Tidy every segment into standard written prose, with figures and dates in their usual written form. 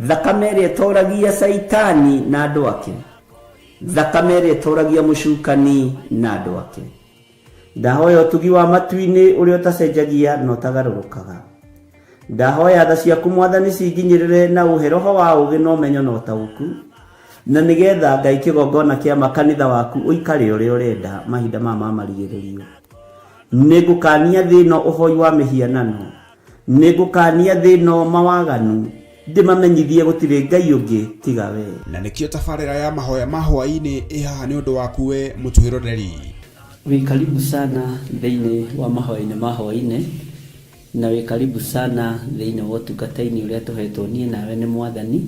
Thakame ĩrĩa ĩtoragia Caitani na andũ ake. Thakame ĩrĩa ĩtoragia mũcukani na andũ ake. Ndahoya ũtugi wa matu-inĩ ũrĩa ũtacenjagia na ũtagarũrũkaga. Ndahoya tha ciaku Mwathani cinginyĩrĩre na ũhe roho wa ũũgĩ na ũmenyo na ũtaũku, na nĩgetha Ngai kĩgongona kĩa ma kanitha waku ũikare ũrĩa ũrenda mahinda maya ma marigĩrĩrio. Nĩngũkania thĩ ĩno ũhoi wa mĩhianano, nĩngũkania thĩ ĩno mawaganu, ndĩmamenyithie gũtirĩ Ngai ũngĩ tiga wee. Na nĩkĩo tabarĩra ya mahoya ma hwaĩ-inĩ ĩ haha nĩ ũndũ waku we mũtwĩroreri. Wĩ karibu sana thĩinĩ wa mahoya-inĩ ma hwaĩ-inĩ, na wĩ karibu sana thĩinĩ wa ũtungata-inĩ ũrĩa tũhetwo niĩ nawe nĩ Mwathani,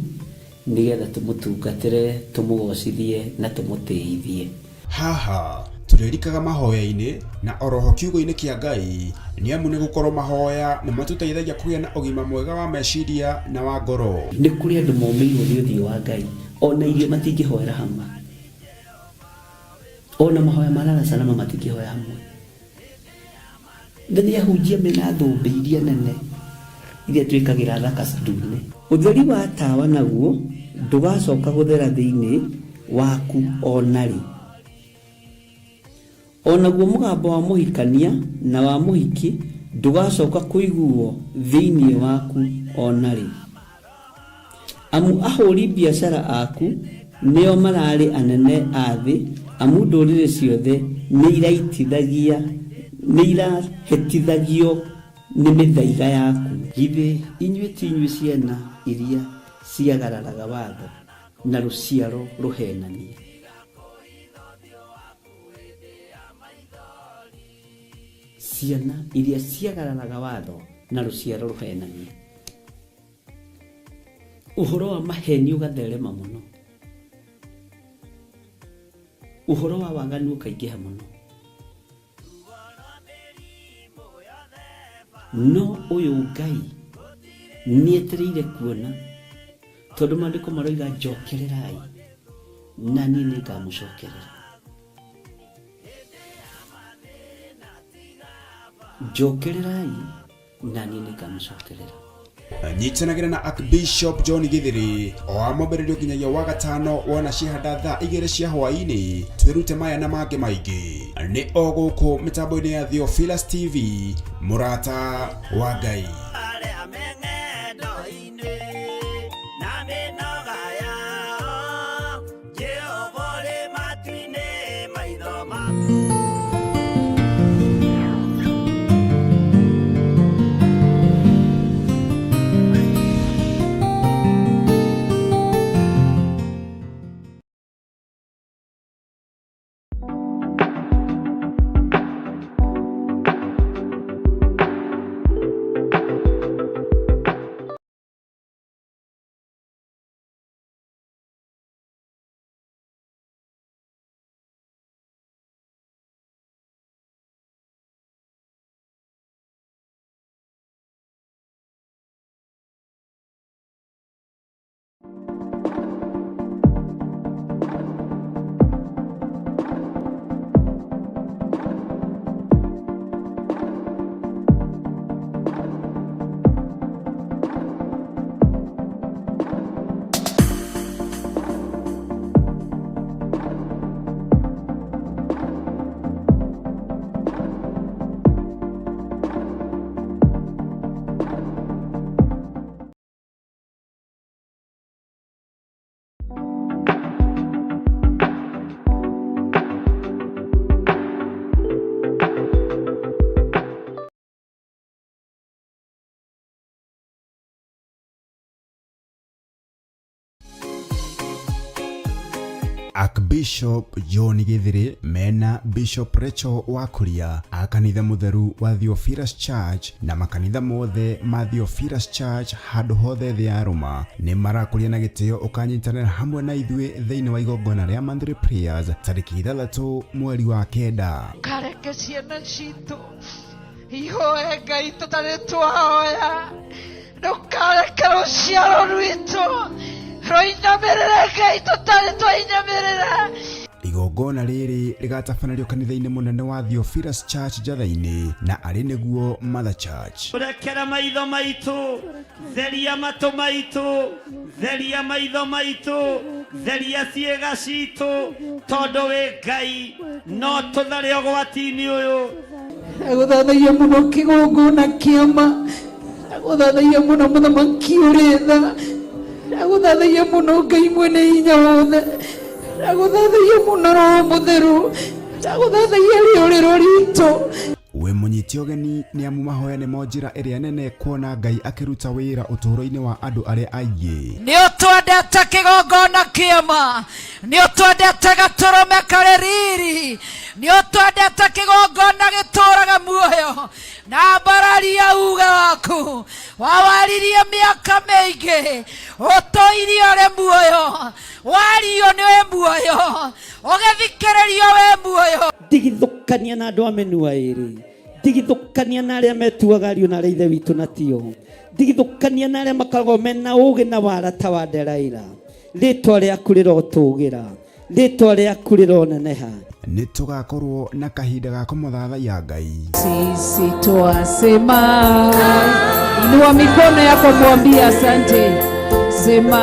nĩgetha tũmũtungatĩre, tũmũgocithie na tũmũtĩithie. Haha tũrĩrikaga mahoya-inĩ na oroho kiugo-inĩ kĩa Ngai nĩamu nĩgũkorwo mahoya nĩmatũteithagia kũgĩa na ũgima mwega wa meciria na wa ngoro. Nĩ kũrĩ andũ momĩirwo nĩ ũthiũ wa Ngai, ona irio matingĩhoera hamwe, ona mahoya ma lala salama matingĩhoya hamwe. Na nĩ ahunjia mena thũmbĩ iria nene iria twĩkagĩra thaka ndune. Ũtheri wa tawa naguo ndũgacoka gũthera thĩinĩ waku o na rĩ. O naguo mũgambo wa mũhikania na wa mũhiki ndũgacoka kũiguwo thĩinĩ waku o na rĩ. Amu ahũri biacara aku nĩo mararĩ anene a thĩ, amu ndũrĩrĩ ciothe nĩirahĩtithagio nĩ mĩthaiga yaku. Githĩ inyuĩ ti inyuĩ ciana iria ciagararaga watho, na rũciaro rũheenania? Ciana iria ciagararaga watho, na rũciaro rũheenania. Ũhoro wa maheni ũgatherema mũno, ũhoro wa waganu ũkaingĩha mũno. No ũyũ Ngai nĩetereire kuona, tondũ maandĩko maroiga njokererai na niĩ nĩngamũcokerera. Njokererai na niĩ nĩngamũcokerera. Nyitanagĩra na Archbishop John Githiri o wa mwambĩrĩrio nginyagia wa gatano wona ciahanda thaa igĩrĩ cia hwaĩ-inĩ twĩrute maya na mangĩ maingĩ nĩ o gũkũ mĩtambo-inĩ ya Theophilus TV mũrata wa Ngai. Arĩa me ng'endo-inĩ na mĩnoga yao, Jehova ũrĩ matu-inĩ maitho maku. Archbishop John Githiri mena Bishop Rachel Wakuria a kanitha mũtheru wa Theophilus Church na makanitha mothe ma Theophilus Church handũ hothe thĩ ya Roma nĩ marakũria na gĩtĩo ũkanyitanĩra hamwe na ithuĩ thĩinĩ wa igongona rĩa monthly prayers tarĩki ithathatũ mweri wa kenda. Kareke ciana citũ ihoe Ngai tũtarĩ twahoya, ndũkareke rũciaro rwitũ rũinamĩrĩre Ngai tũtarĩ twainamĩrĩra. Igongona rĩrĩ rĩgatabanĩrio kanitha-inĩ mũnene wa Theophilus Church Njatha-inĩ na arĩ nĩguo Mother Church. Rekera maitho maitũ, theria matũ maitũ, theria maitho maitũ, theria ciĩga citũ, tondũ wĩ Ngai, no tũthare ũgwati-inĩ ũyũ. Ndagũthathaiya mũno kĩgongona kĩama, ndagũthathaiya mũno mũthamaki ũrĩ tha, ndagũthathaiya mũno Ngai mwene hinya wothe, ndagũthathaiya mũno Roho Mũtheru, ndagũthathaiya rĩũrĩro ritũ. Wĩ mũnyite ũgeni nĩ amu mahoya nĩmo njĩra ĩrĩa nene kuona Ngai akĩruta wĩra ũtũũro-inĩ wa andũ arĩa aingĩ. Nĩ ũtwendete kĩgongona kĩama, nĩ ũtwendete gatũrũme karĩ riri, nĩ ũtwendete kĩgongona gĩtũraga muoyo, na mbararia uga waku wawaririe mĩaka mĩingĩ, ũtũirie ũrĩ muoyo, wario nĩ wĩ muoyo, ũgĩthikĩrĩrio wĩ muoyo. Ndigithũkania na andũ a mĩnua ĩrĩ, ndigithũkania na arĩa metuaga ariũ na arĩa ithe witũ na tio, ndigithũkania na arĩa makoragwo mena ũgĩ na wara ta wa Delaila. Rĩtwa rĩaku rĩrotũgĩra, rĩtwa rĩaku rĩroneneha. Nĩ tũgakorwo na kahinda ga kũmũthathaiya Ngai. Sisi twasema, inua mikono yako mwambie asante, sema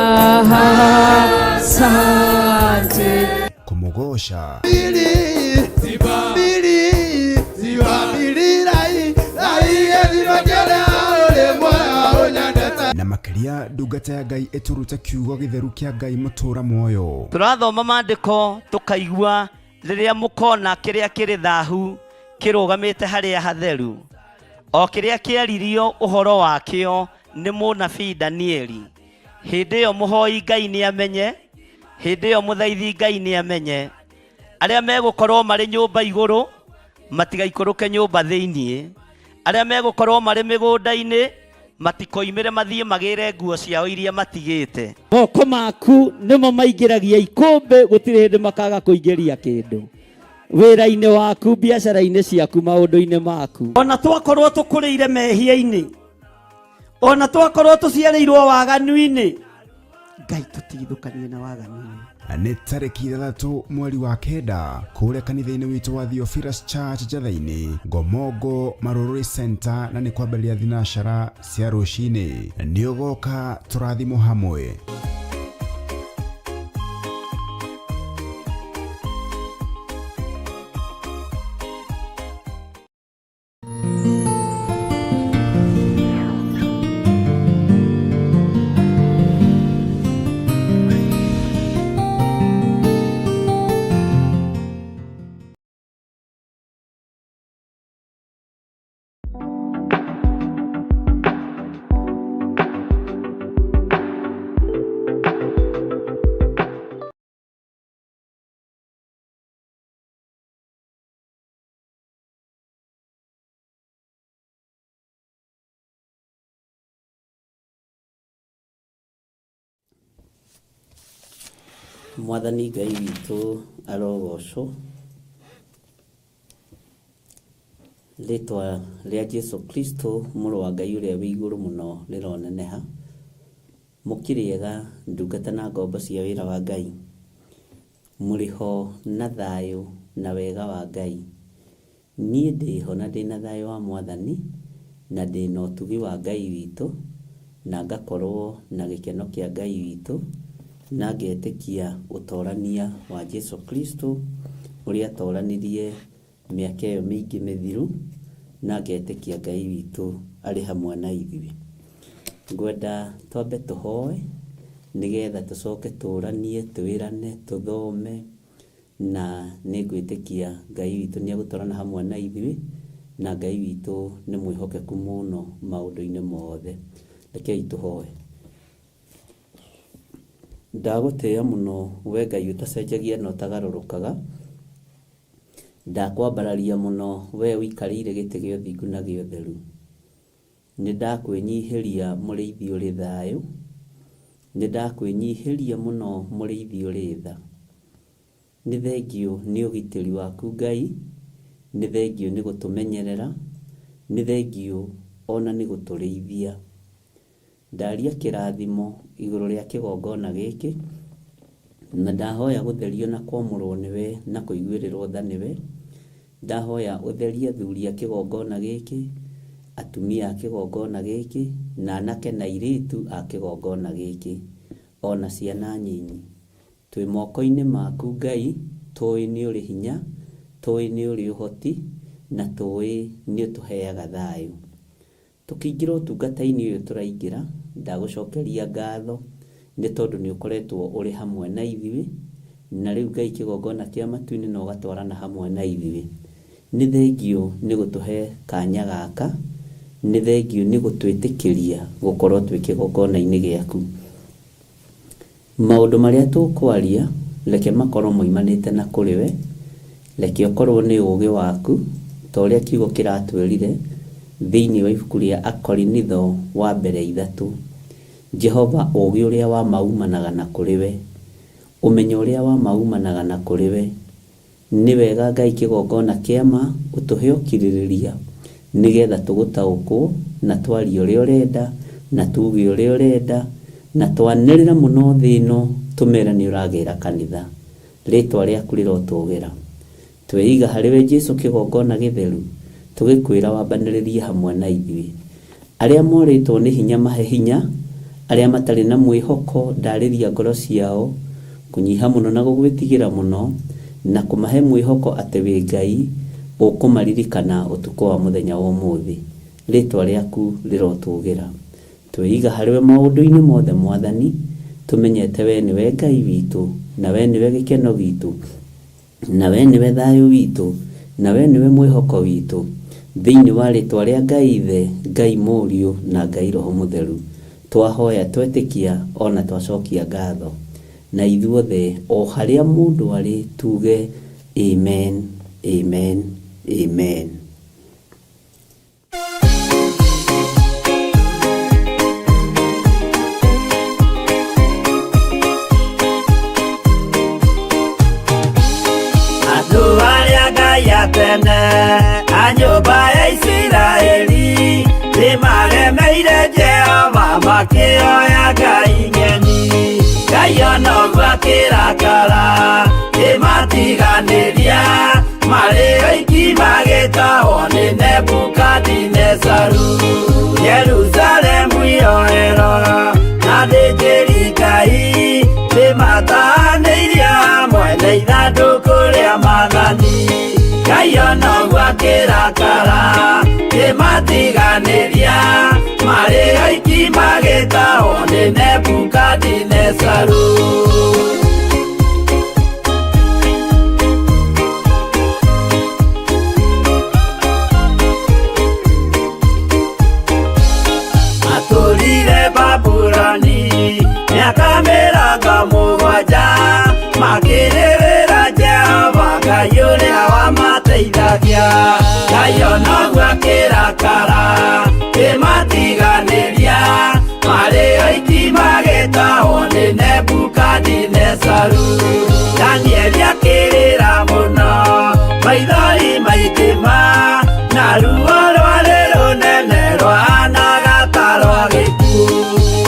asante. Kũmũgoca. Na makĩria ndungata ya Ngai ĩtũrute kiugo gĩtheru kĩa Ngai mũtũra muoyo. Tũrathoma maandĩko tũkaigua rĩrĩa mũkona kĩrĩa kĩrĩ thahu kĩrũgamĩte harĩa hatheru, o kĩrĩa kĩaririo ũhoro wakĩo nĩ mũnabii Danieli. Hĩndĩ ĩyo mũhoi Ngai nĩamenye, hĩndĩ ĩyo mũthaithi Ngai nĩamenye. Arĩa megũkorwo marĩ nyũmba igũrũ matigaikũrũke nyũmba thĩiniĩ, arĩa megũkorwo marĩ mĩgũnda-inĩ matikoimĩre mathiĩ magĩre nguo ciao iria matigĩte. Moko maku nĩmo maingĩragia ikũmbĩ, gũtirĩ hĩndĩ makaga kũingĩria kĩndũ wĩra-inĩ waku, biacara-inĩ ciaku, maũndũ-inĩ maku. Ona twakorwo tũkũrĩire mehia-inĩ, ona twakorwo tũciarĩirwo waganu-inĩ, Ngai tũtigithũkanie na waganu. Nĩ tarĩki 6 mweri wa 9 kũrĩa kanitha-inĩ witũ wa Theophilus Church Njatha-inĩ, Ngomongo Marũrũri Center, na nĩ kwambĩrĩria thinacara cia rũcinĩ. Nĩ ũgoka tũrathimwo hamwe. Mwathani Ngai witũ arogocwo, rĩtwa rĩa Jesu Kristo mũrũ wa Ngai ũrĩa wĩ igũrũ mũno rĩroneneha. Mũkĩrĩega ndungata na ngombo cia wĩra wa Ngai, mũrĩho na thayũ na wega wa Ngai. Niĩ ndĩho na ndĩna thayũ wa Mwathani, na ndĩna ũtugi wa Ngai witũ, na ngakorwo na gĩkeno kĩa Ngai witũ, na ngetĩkia ũtorania wa Jesu Kristo ũrĩa atoranirie mĩaka ĩyo mĩingĩ mĩthiru, na ngetĩkia Ngai witũ arĩ hamwe na ithuĩ. Ngwenda twambe tũhoe nĩgetha tũcoke tũranie, twĩrane, tũthome, na nĩngwĩtĩkia Ngai witũ nĩegũtwarana hamwe na ithuĩ, na Ngai witũ nĩ mwĩhokeku mũno maũndũ-inĩ mothe. Rekei tũhoe. Ndagũtĩĩa mũno we Ngai ũtacenjagia na ũtagarũrũkaga, ndakwambararia mũno we ũikarĩire gĩtĩ gĩa ũthingu na gĩa ũtheru. Nĩ ndakwĩnyihĩria mũrĩithi ũrĩ thayũ, nĩ ndakwĩnyihĩria mũno mũrĩithi ũrĩ tha. Nĩ thengio nĩ ũgitĩri waku Ngai, nĩ thengio nĩ gũtũmenyerera, nĩ thengio ona nĩ gũtũrĩithia. Ndaria kĩrathimo igũrũ rĩa kĩgongona gĩkĩ, Na ndahoya gũtherio na kwamũrwo nĩwe na kũiguĩrĩrwo tha nĩwe. Ndahoya ũtherie athuri a kĩgongona gĩkĩ, atumia a kĩgongona gĩkĩ, na anake na airĩtu a kĩgongona gĩkĩ, ona ciana nyinyi. Twĩ moko-inĩ maku Ngai, tũĩ nĩ ũrĩ hinya, tũĩ nĩ ũrĩ ũhoti, na tũĩ nĩ ũtũheaga thayũ. Tũkĩingĩra ũtungata-inĩ ũyũ tũraingĩra, ndagũcokeria ngatho nĩ tondũ nĩ ũkoretwo ũrĩ hamwe na ithuĩ, na rĩu Ngai kĩgongona kĩa matu-inĩ na ũgatwarana hamwe na ithuĩ. Nĩ thengiũ nĩ gũtũhe kanya gaka, nĩ thengiũ nĩ gũtwĩtĩkĩria gũkorwo twĩ kĩgongona-inĩ gĩaku. Maũndũ marĩa tũkwaria reke makorwo moimanĩte na kũrĩ we, reke ũkorwo nĩ ũũgĩ waku ta ũrĩa kiugo kĩratwĩrire thĩinĩ wa ibuku rĩa Akorinitho wa mbere 3. Jehova, ũũgĩ ũrĩa wa ma umanaga na kũrĩ we, ũmenyo ũrĩa wa ma umanaga na kũrĩ we. Nĩ wega Ngai kĩgongona kĩa ma ũtũhe ũkirĩrĩria nĩgetha tũgũtaũkwo na twarie ũrĩa ũrenda na tuge ũrĩa ũrenda na twanĩrĩra mũno thĩ ĩno tũmere nĩ ũragĩra kanitha. Rĩtwa rĩaku rĩrotũgĩra. Tweiga harĩ we Jesu kĩgongona gĩtheru, tũgĩkwĩra wambanĩrĩrie hamwe na ithuĩ. Arĩa morĩtwo nĩ hinya mahe hinya, arĩa matarĩ na mwĩhoko ndarĩria ngoro ciao, kũnyiha mũno na gũgwĩtigĩra mũno, na kũmahe mwĩhoko atĩ wĩ Ngai ũkũmaririkana ũtukũ wa mũthenya wa ũmũthĩ. Rĩtwa rĩaku rĩrotũgĩra. Tweiga harĩ we maũndũ-inĩ mothe Mwathani, tũmenyete we nĩwe Ngai witũ, na we nĩwe gĩkeno gitũ, na we nĩwe thayũ witũ, na we nĩwe mwĩhoko witũ. Thĩinĩ wa rĩtwa rĩa Ngai Ithe, Ngai Mũriũ na Ngai Roho Mũtheru, twahoya twetĩkia ona twacokia ngatho. Na ithuothe o harĩa mũndũ arĩ tuge amen, amen, amen. Andũ arĩa Ngai a tene a nyũmba ya Isiraeli nĩmaremeire Jehova makĩoya ngai ng'eni. Ngai ona ũguo akĩrakara kĩmatiganĩria, marĩ oiki magĩtahwo nĩ Nebukadinezaru. Jerusalemu yoerwo na athĩnjĩri Ngai nĩmatahanĩirio hamwe na ithandũkũ rĩa maathani. Ngai ona ũguo akĩrakara kĩmatiganĩria, marĩ oiki magĩtahwo nĩ Nebukadinezaru. Matũrire Babuloni mĩaka 70, makĩrĩrĩra Jehova Ngai ũrĩa wamateithagia. Ngai ona ũguo akĩrakara kĩmatiganĩria, marĩ oiki magĩtahwo nĩ Nebukadinezaru. Danieli akĩrĩra mũno, maithori maingĩ ma, na ruo rwarĩ rũnene rwahanaga ta rwa gĩkuũ.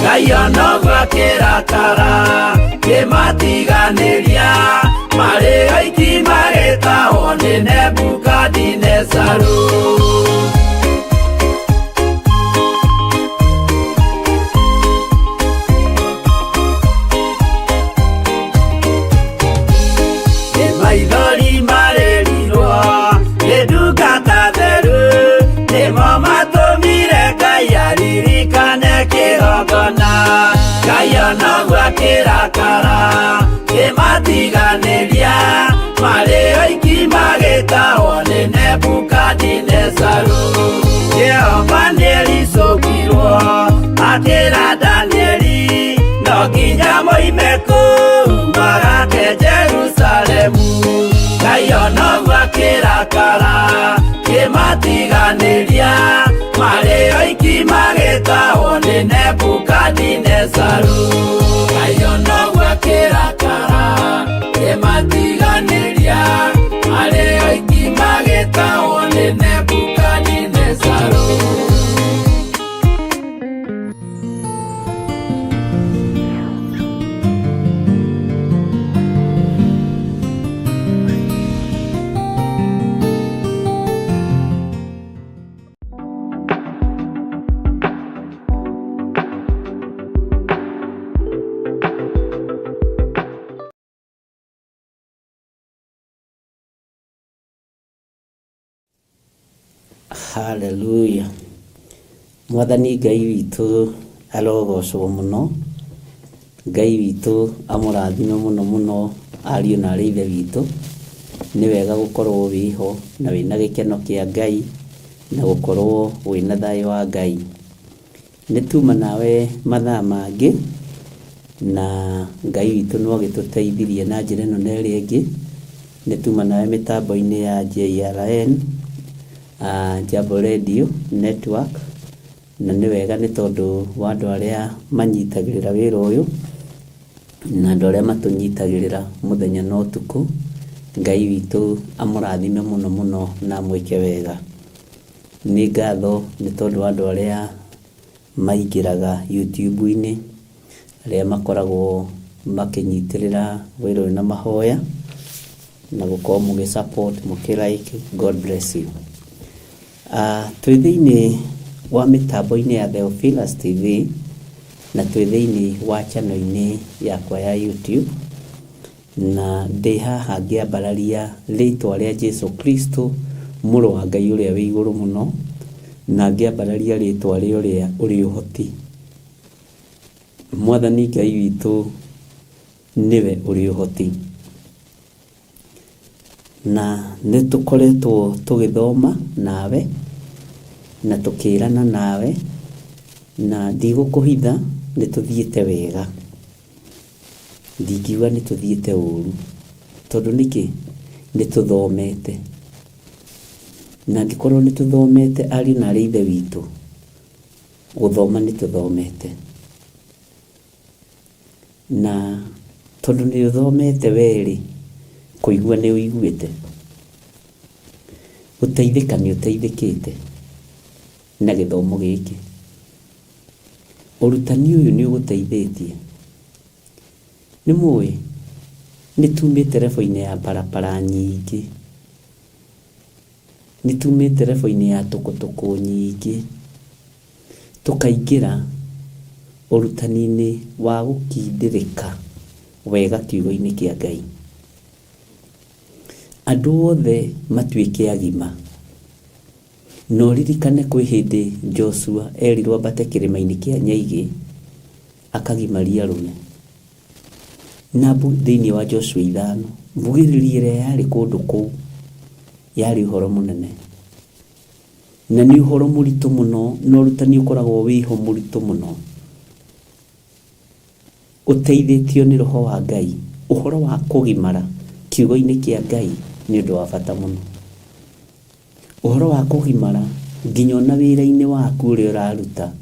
Ngai ona ũguo akĩrakara kĩmatiganĩria, marĩ oiki magĩtahwo nĩ Nebukadinezaru. Nĩ maithori marĩrirwo nĩ ndungata theru, nĩmo matũmire Ngai aririkane kĩgongona. Ngai ona ũguo akĩrakara kĩmatiganĩria, marĩ oiki magĩtahwo nĩ Nebukadinezaru. Jehova nĩericũkirwo akĩra Danieli, no nginya moime kũu magake Jerusalemu. Ngai ona ũguo akĩrakara kĩmatiganĩria, marĩ oiki magĩtahwo nĩ Nebukadinezaru. Ngai ona ũguo akĩrakara kĩmatiganĩria, marĩ oiki magĩtahwo nĩ Nebukadinezaru. Haleluya. Mwathani Ngai witũ arogocwo mũno. Ngai witũ amũrathime mũno mũno ariũ na arĩ ithe witũ. Nĩ wega gũkorwo wĩho na wĩna gĩkeno kĩa Ngai na gũkorwo wĩna thayũ wa Ngai. Nĩ tuma nawe mathaa mangĩ na Ngai witũ no agĩtũteithirie na njĩra ĩno na ĩrĩa ĩngĩ. Nĩ tuma nawe mĩtambo-inĩ ya JRN, Jambo Radio Network, na nĩ wega nĩ tondũ wa andũ arĩa manyitagĩrĩra wĩra ũyũ na andũ arĩa matũnyitagĩrĩra mũthenya na ũtukũ. Ngai witũ amũrathime mũno mũno na amwĩke wega. Nĩ ngatho nĩ tondũ wa andũ arĩa maingĩraga YouTube-inĩ, arĩa makoragwo makĩnyitĩrĩra wĩra ũyũ na mahoya na gũkorwo mũgĩ support, mũkĩ like. God bless you. Twĩ thĩinĩ wa mĩtambo-inĩ ya Theophilus TV na twĩ thĩinĩ wa channel-inĩ yakwa ya YouTube, na ndĩ haha ngĩambararia rĩtwa rĩa Jesu Kristo mũrũ wa Ngai ũrĩa wĩ igũrũ mũno, na ngĩambararia rĩtwa rĩa ũrĩa ũrĩ ũhoti. Mwathani Ngai witũ nĩwe ũrĩ ũhoti. Na nĩ tũkoretwo tũgĩthoma nawe na tũkĩrana nawe, na ndigũkũhitha nĩ tũthiĩte wega. Ndingiuga nĩ tũthiĩte ũru, tondũ nĩkĩ? Nĩ tũthomete. Na angĩkorwo nĩ tũthomete ariũ na arĩ ithe witũ, gũthoma nĩ tũthomete. Na tondũ nĩ ũthomete we-rĩ, kũigua nĩ ũiguĩte, gũteithĩka nĩ ũteithĩkĩte na gĩthomo gĩkĩ. Ũrutani ũyũ nĩ ũgũteithĩtie. Nĩ mũĩ nĩ tumĩte level-inĩ ya barabara nyingĩ, nĩ tumĩte level-inĩ ya tũkũtũkũ nyingĩ, tũkaingĩra ũrutani-inĩ wa gũkindĩrĩka wega kiugo-inĩ kĩa Ngai. Andũ othe matuĩke agima. Na ũririkane kwĩ hĩndĩ Joshua erirwo ambate kĩrĩma-inĩ kĩa Nyaigĩ akagimarie arũme. Na thĩinĩ wa Joshua 5, mbugĩrĩrio ĩrĩa yarĩ kũndũ kũu yarĩ ũhoro mũnene. Na nĩ ũhoro mũritũ mũno, na ũrutani ũkoragwo wĩho mũritũ mũno. Ũteithĩtio nĩ Roho wa Ngai, ũhoro wa kũgimara kiugo-inĩ kĩa Ngai nĩ ũndũ wa bata mũno. Ũhoro wa kũgimara nginya ona wĩra-inĩ waku ũrĩa ũraruta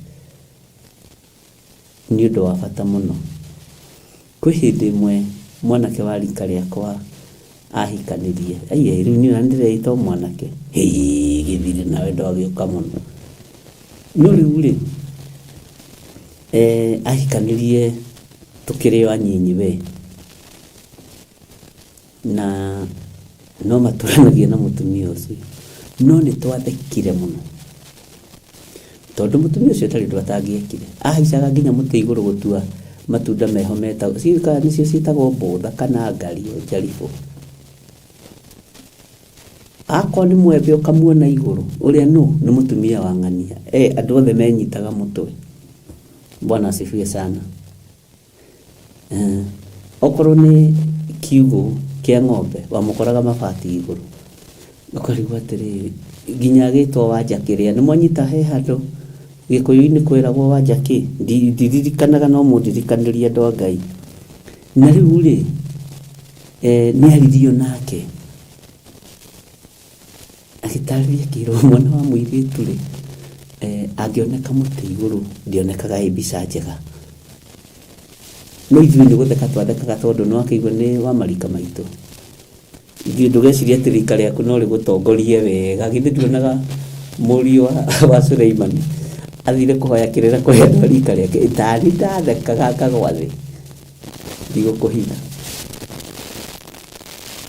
nĩ ũndũ wa bata mũno. Kwĩ hĩndĩ ĩmwe mwanake wa rika rĩakwa ahikanirie, aiye rĩu niĩ ona nĩndĩreĩta o mwanake, hĩĩ gĩthirĩ nawe ndwagĩũka mũno. No rĩu rĩ, ahikanirie tũkĩrĩ o anyinyi we, na no matũranagia na mũtumia ũcio, no nĩ twathekire mũno tondũ mũtumia ũcio ndarĩ ũndũ atangĩekire. Ahaicaga nginya mũtĩ igũrũ gũtua matunda meho metagwo, ciũĩ kana nĩcio ciĩtagwo mbũtha kana ngario njaribũ. Akorwo nĩ mwembe ũkamuona igũrũ, ũrĩa nũ? Nĩ mũtumia wa ng'ania. Andũ othe menyitaga mũtwe. Bwana asifiwe sana. Okorwo nĩ kiugũ kĩa ng'ombe, wamũkoraga mabati igũrũ. Ũkarigwo atĩrĩrĩ, nginya agĩtwo wanja kĩrĩa, nĩ mwanyita he handũ Gĩkũyũ-inĩ kwĩragwo wanja kĩ? Ndiririkanaga no mũndirikanĩrie andũ a Ngai. Na rĩu rĩ, nĩ aririo nake, agĩtarĩria akĩrwo mwana wa mũirĩtu rĩ, angĩoneka mũtĩ igũrũ ndĩonekaga ĩ mbica njega. No ithuĩ nĩ gũtheka twathekaga tondũ nĩ wakĩigua nĩ wa marika maitũ. Ithuĩ ndũgecirie atĩ rika rĩaku no rĩgũtongorie wega. Githĩ nduonaga mũriũ wa Suleimani athire kũhoya kĩrĩra kũrĩ andũ a rika rĩake? Tani ndathekaga ngagwa thĩ, ndigũkũhitha.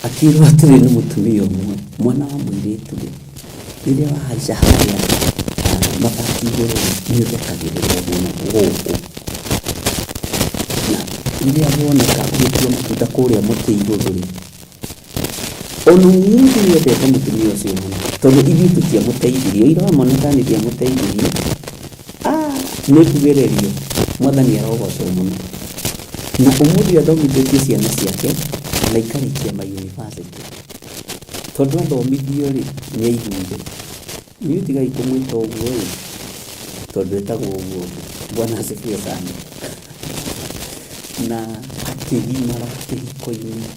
Akĩrwo atĩrĩ nĩ mũtumia ũmwe, mwana wa mũirĩtu rĩ, rĩrĩa wahaica harĩa mabati igũrũ rĩ, nĩ ũthekagĩrĩrwo mũno gũkũ. Na rĩrĩa woneka ũgĩtua matunda kũrĩa mũtĩ igũrũ rĩ, Ona ũmũthĩ nĩendete mũtumia ũcio mũno, tondũ ithuĩ tũtiamũteithirie. Ũira wa mwana tani ndiamũteithirie. Nĩ mbugĩrĩrio. Mwathani arogocwo mũno. Na ũmũthĩ athomithĩtie ciana ciake na ikarĩkia ma university. Tondũ athomithio rĩ, nĩ aiguire. Inyuĩ tigai kũmwĩta ũguo ĩ, tondũ etagwo ũguo. Bwana asifiwe sana. Na akĩgimara kĩhiko-inĩ.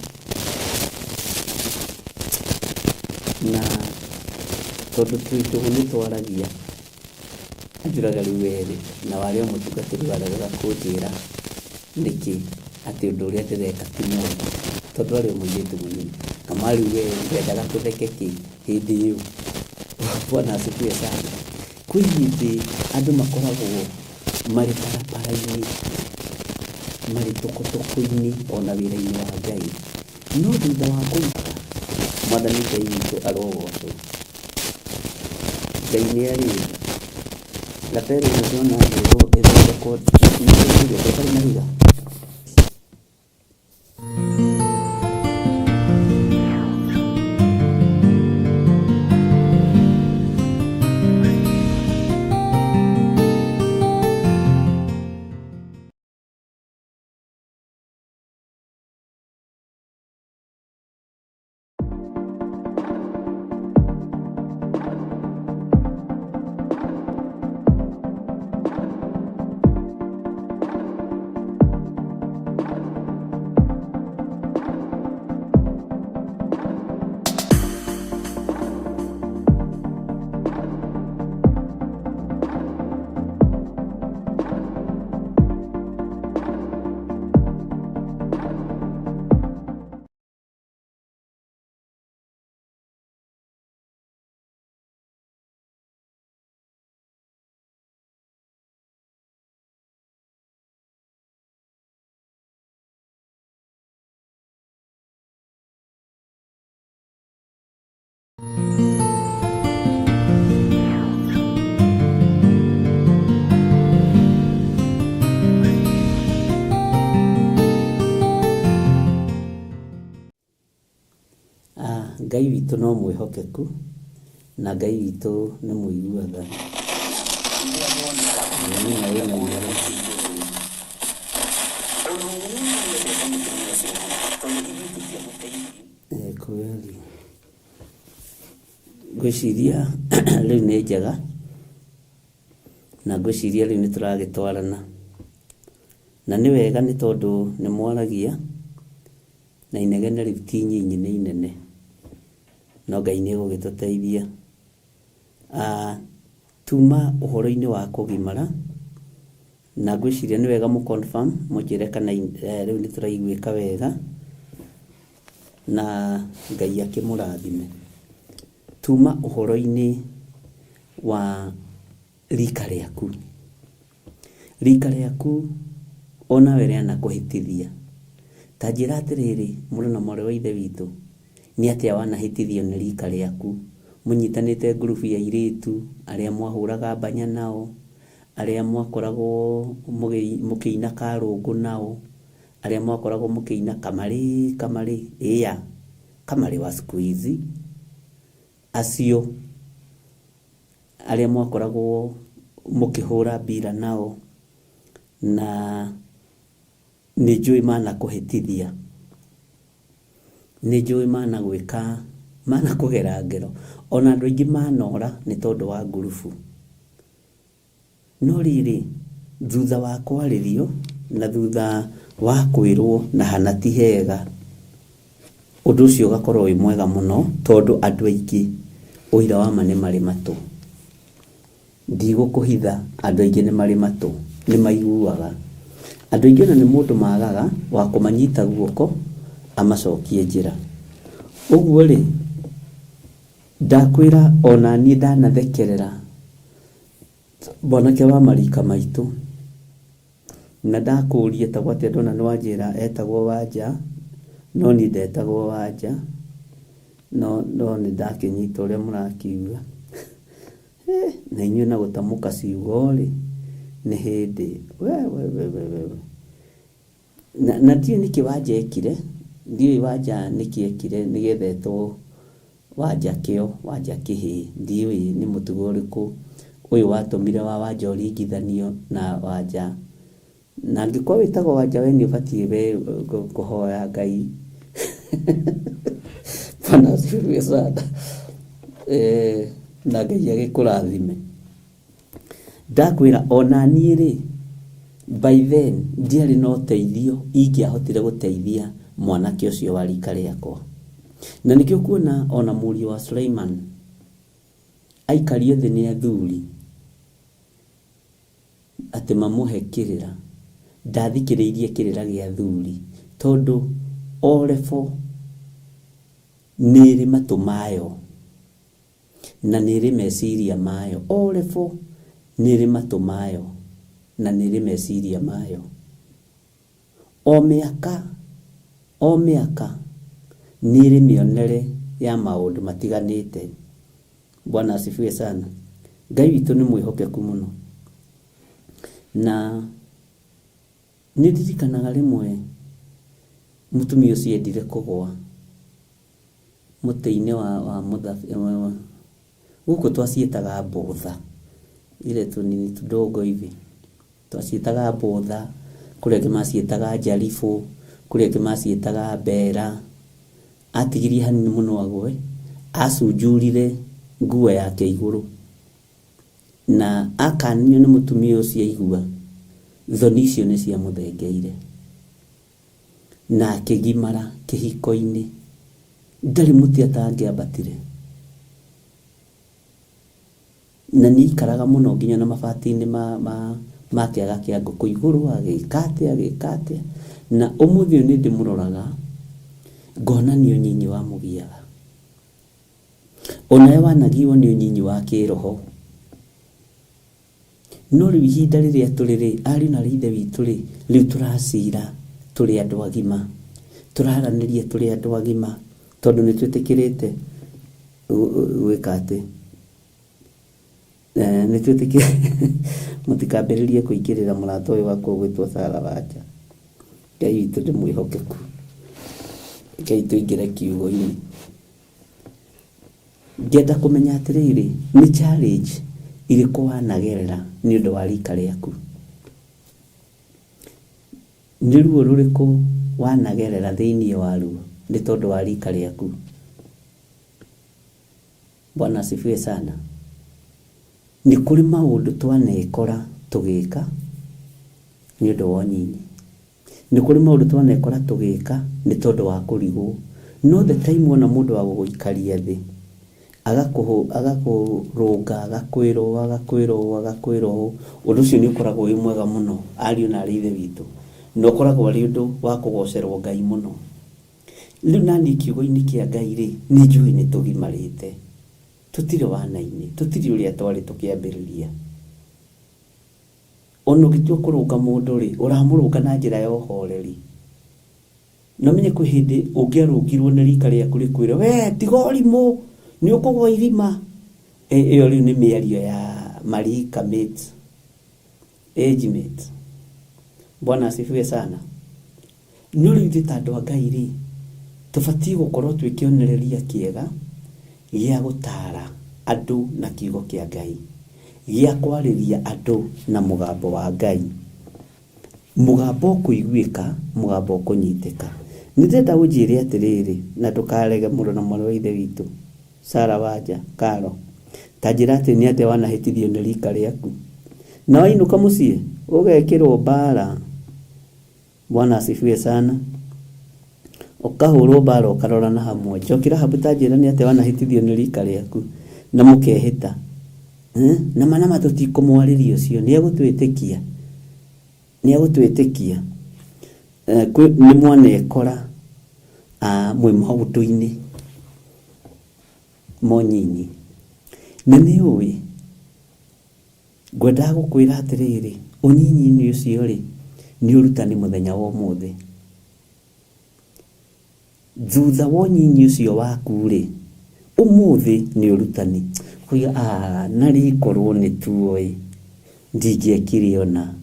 Na tondũ twĩ ndũgũ nĩ twaragia, anjũraga rĩu werĩ, na warĩ o mũtungatĩri waregaga kũnjĩra nĩkĩ atĩ ũndũ ũrĩa ndĩreka ti mwega, tondũ arĩ o mũirĩtu mũnini. Kama rĩu we wendaga tũtheke kĩ hĩndĩ ĩyo? Bwana asifiwe sana. Kwĩ hĩndĩ andũ makoragwo marĩ barabara-inĩ, marĩ tũkũtũkũ-inĩ ona wĩra-inĩ wa Ngai, no thutha wa kũruta, Mwathani Ngai witũ arogocwo. Ngai nĩ arĩ tha. Lapel ĩno ndona ngĩrwo ĩthondekwo nĩ mahiga. Ngai witũ no mwĩhokeku na Ngai witũ nĩ mũigua tha. Kweli ngwĩciria rĩu nĩ njega na ngwĩciria rĩu nĩ tũragĩtwarana na nĩ wega nĩ tondũ nĩ mwaragia na inegene rĩu ti nyinyi nĩ inene, no Ngai nĩ egũgĩtũteithia. Tuma ũhoro-inĩ wa kũgimara na ngwĩciria nĩ wega mũ confirm mũnjĩre kana rĩu nĩ tũraiguĩka wega na Ngai akĩmũrathime. Tuma ũhoro-inĩ wa rika rĩaku. Rika rĩaku onawe rĩanakũhĩtithia. Ta njĩra atĩrĩrĩ, mũrũ na mwarĩ wa ithe witũ, nĩ atĩa wanahĩtithio nĩ rika rĩaku? Mũnyitanĩte ngurubu ya airĩtu, arĩa mwahũraga mbanya nao, arĩa mwakoragwo mũkĩina karũngũ nao, arĩa mwakoragwo mũkĩina kamarĩ kamarĩ, ĩya kamarĩ wa siku hizi, acio arĩa mwakoragwo mũkĩhũra mbira nao, na nĩ njũĩ manakũhĩtithia, nĩ njũĩ managwĩka, manakũgera ngero, ona andũ aingĩ manora nĩ tondũ wa ngurubu. No rĩrĩ, thutha wa kwarĩrio na thutha wa kwĩrwo na hana ti hega, ũndũ ũcio ũgakorwo wĩ mwega mũno tondũ andũ aingĩ ũira wa ma nĩ marĩ matũ. Ndigũkũhitha andũ aingĩ nĩ marĩ matũ, nĩ maiguaga. Andũ aingĩ ona nĩ mũndũ magaga wa kũmanyita guoko amacokie njĩra. Ũguo rĩ, ndakwĩra ona niĩ ndanathekerera mwanake wa marika maitũ na ndakũria etagwo atĩa ndona nĩ wanjĩra etagwo Wanja, no niĩ ndetagwo Wanja, no nĩ ndakĩnyita ũrĩa mũrakiuga. Na inyuĩ na gũtamũka ciugo rĩ, nĩ hĩndĩ. We we we we we. Na ndiũĩ nĩkĩ Wanja ekire, Ndiũĩ Wanja nĩkĩ ekire nĩgetha etwo Wanja kĩo, Wanja kĩhĩĩ. Ndiũĩ nĩ mũtugo ũrĩkũ ũyũ watũmire wa Wanja ũringithanio na Wanja. Na angĩkorwo wĩtagwo Wanja we nĩ ũbatiĩ we kũhoya Ngai. Bwana asifiwe sana. Na Ngai agĩkũrathime. Ndakwĩra ona niĩ rĩ, by then ndiarĩ na ũteithio ingĩahotire gũteithia mwanake ũcio wa rika rĩakwa. Na nĩkĩo kuona ona mũriũ wa Suleiman aikario thĩ nĩ athuri atĩ mamũhe kĩrĩra, ndathikĩrĩirie kĩrĩra gĩa athuri tondũ o level nĩ ĩrĩ matũ mayo na nĩ ĩrĩ meciria mayo. O level nĩ ĩrĩ matũ mayo na nĩ ĩrĩ meciria mayo. O mĩaka, o mĩaka nĩ ĩrĩ mĩonere ya maũndũ matiganĩte. Bwana asifiwe sana. Ngai witũ nĩ mwĩhokeku mũno. Na nĩ ndirikanaga rĩmwe mũtumia ũcio endire kũgwa mũtĩ-inĩ wa gũkũ twaciĩtaga mbũtha, ile tũnini tudogo hivi twaciĩtaga mbũtha, kũrĩ angĩ maciĩtaga njaribũ, kũrĩ angĩ maciĩtaga mbera. Atigirie hanini mũno agwe, acunjurire nguo yake igũrũ na akanio nĩ mũtumia ũcio aigua thoni icio nĩ ciamũthengeire na akĩgimara kĩhiko-inĩ. Ndarĩ mũtĩ atangĩambatire na nĩ aikaraga mũno nginya na mabati-inĩ ma kĩaga kĩa ngũkũ igũrũ, agĩka atĩa, agĩka atĩa. Na ũmũthĩ ũyũ nĩ ndĩmũroraga ngona nĩ ũnyinyi wamũgiaga. Onawe wanagio nĩ ũnyinyi wa kĩroho. No rĩu ihinda rĩrĩa tũrĩ rĩ, ariũ na aarĩ a Ithe witũ rĩ, rĩu tũracira tũrĩ andũ agima, tũraranĩria tũrĩ andũ agima, tondũ nĩ twĩtĩkĩrĩte gwĩka atĩ, nĩ twĩtĩkĩrĩte mũtikambĩrĩrie kũingĩrĩra mũrata ũyũ wakwa ũgwĩtwo Sarah Wanja. Ngai witũ nĩ mwĩhokeku. Rekei tũingĩre kiugo-inĩ. Ngenda kũmenya atĩrĩrĩ, nĩ challenge irĩkũ wanagerera nĩ ũndũ wa rika rĩaku? Nĩ ruo rũrĩkũ wanagerera thĩinĩ wa ruo nĩ tondũ wa rika rĩaku? Bwana asifiwe sana. Nĩ kũrĩ maũndũ twanekora tũgĩka nĩ ũndũ wa ũnyinyi. Nĩ kũrĩ maũndũ twanekora tũgĩka nĩ tondũ wa kũrigwo. No the time wona mũndũ wa gũgũikaria thĩ, agakũrũnga, agakwĩra ũũ, agakwĩra ũũ, agakwĩra ũũ, ũndũ ũcio nĩ ũkoragwo wĩ mwega mũno ariũ na aarĩ a Ithe witũ. Na ũkoragwo arĩ ũndũ wa kũgocerwo Ngai mũno. Rĩu naniĩ kiugo-inĩ kĩa Ngai rĩ, nĩ njũĩ nĩ tũgimarĩte. Tũtirĩ wana-inĩ, tũtirĩ ũrĩa twarĩ tũkĩambĩrĩria. Ona ũngĩtua kũrũnga mũndũ rĩ, ũramũrũnga na njĩra ya ũhoreri. Na ũmenye kwĩ hĩndĩ ũngĩarũngirwo nĩ rika rĩaku rĩkwĩre we tiga ũrimũ, nĩ ũkũgwa irima. Ĩyo rĩu nĩ mĩario ya marika mate, age mate. Bwana asifiwe sana. No rĩu ithuĩ ta andũ a Ngai rĩ, tũbatiĩ gũkorwo twĩ kĩonereria kĩega gĩa gũtara andũ na kiugo kĩa Ngai, gĩa kwarĩria andũ na mũgambo wa Ngai. Mũgambo ũkũiguĩka, mũgambo ũkũnyitĩka. Nĩ ndĩrenda ũnjĩre atĩrĩrĩ, na ndũkarege mũrũ na mwarĩ wa Ithe witũ, Sarah Wanja, Karo, ta njĩra atĩ nĩ atĩa wanahĩtithio nĩ rika rĩaku. Na wainũka mũciĩ, ũgekĩrwo mbara. Bwana asifiwe sana. Ũkahũrwo mbara ũkarorana hamwe. Njoki Rahabu ta njĩra nĩ atĩa wanahĩtithio nĩ rika rĩaku na mũkehĩta. Na ma na ma tũtikũmwarĩria ũcio, nĩ egũtwĩtĩkia. Nĩ egũtwĩtĩkia. Nĩ mwanekora mwĩ maũndũ-inĩ monyinyi. Na nĩ ũĩ, ngwendaga gũkwĩra atĩrĩrĩ, ũnyinyi-inĩ ũcio rĩ, nĩ ũrutani mũthenya wa ũmũthĩ. Thutha wa ũnyinyi ũcio waku rĩ, ũmũthĩ nĩ ũrutani. Ũkoiga, na rĩkorwo nĩ tuoĩ, ndingĩekire ũna.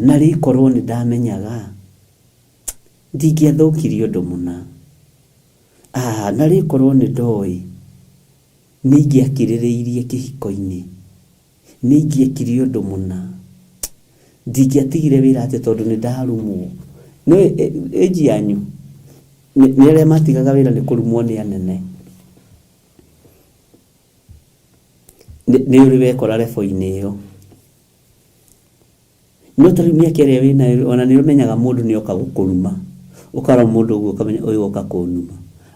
Na rĩkorwo nĩ ndamenyaga, Ndingĩathũkirie ũndũ mũna. Ah, narĩ korwo nĩ ndoĩ nĩ ingĩakirĩrĩirie kĩhiko-inĩ, nĩ ingĩekire ũndũ mũna, ndingĩatigire wĩra atĩ tondũ nĩ ndarumwo. Nĩ ĩnji yanyu nĩ arĩa matigaga wĩra nĩ kũrumwo nĩ anene. Nĩ ũrĩ wekora rebo-inĩ ĩyo. No ta rĩu mĩaka ĩrĩa wĩnayo ona nĩ ũmenyaga mũndũ nĩ oka gũkũruma. Ũkarora mũndũ ũguo ũkamenya ũyũ oka kũnuma.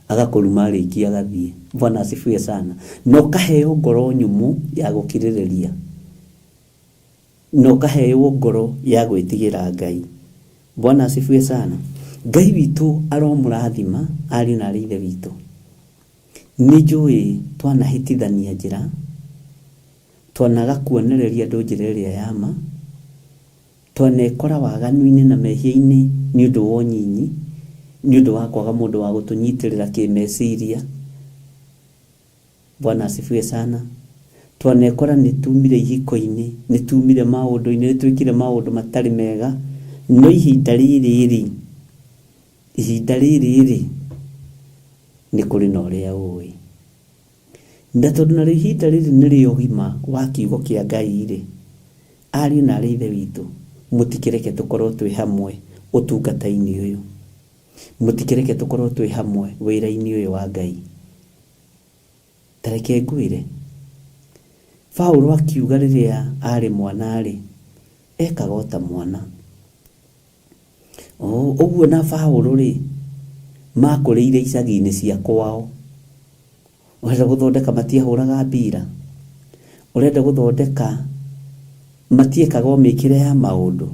Agakũruma arĩkia agathiĩ. Bwana asifiwe sana. Na ũkaheo ngoro nyũmũ ya gũkirĩrĩria. Na ũkaheo ngoro ya gwĩtigĩra Ngai. Bwana asifiwe sana. Ngai witũ aromũrathima ariũ na arĩ ithe witũ. Nĩ njũĩ twanahĩtithania njĩra, Twanaga kuonereria andũ njĩra ĩrĩa ya ma. Twanekora waganu-inĩ na mehia-inĩ nĩ ũndũ wa ũnyinyi, nĩ ũndũ wa kwaga mũndũ wa gũtũnyitĩrĩra kĩmeciria. Bwana asifiwe sana. Twanekora nĩ tumire ihiko-inĩ, nĩ tumire maũndũ-inĩ, nĩ twĩkire maũndũ matarĩ mega, no ihinda rĩrĩ-rĩ, ihinda rĩrĩ-rĩ, nĩ kũrĩ na ũrĩa ũĩ. Na tondũ narĩo ihinda rĩrĩ nĩrĩo ũgima wa kiugo kĩa Ngai-rĩ, ariũ na aarĩ a Ithe witũ, mũtikĩreke tũkorũo twĩ hamwe ũtungata-inĩ ũyũ. Mũtikĩreke tũkorũo twĩ hamwe wĩra-inĩ ũyũ wa Ngai. Ta reke ngwĩre, Paulo akiuga rĩrĩa aarĩ mwana-rĩ, ekaga o ta mwana. Ũguo na Paulo-rĩ, makũrĩire icagi-inĩ cia kwao. Ũrenda gũthondeka matiahũraga mbira? Ũrenda gũthondeka matiĩkaga o mĩkĩre ya maũndũ?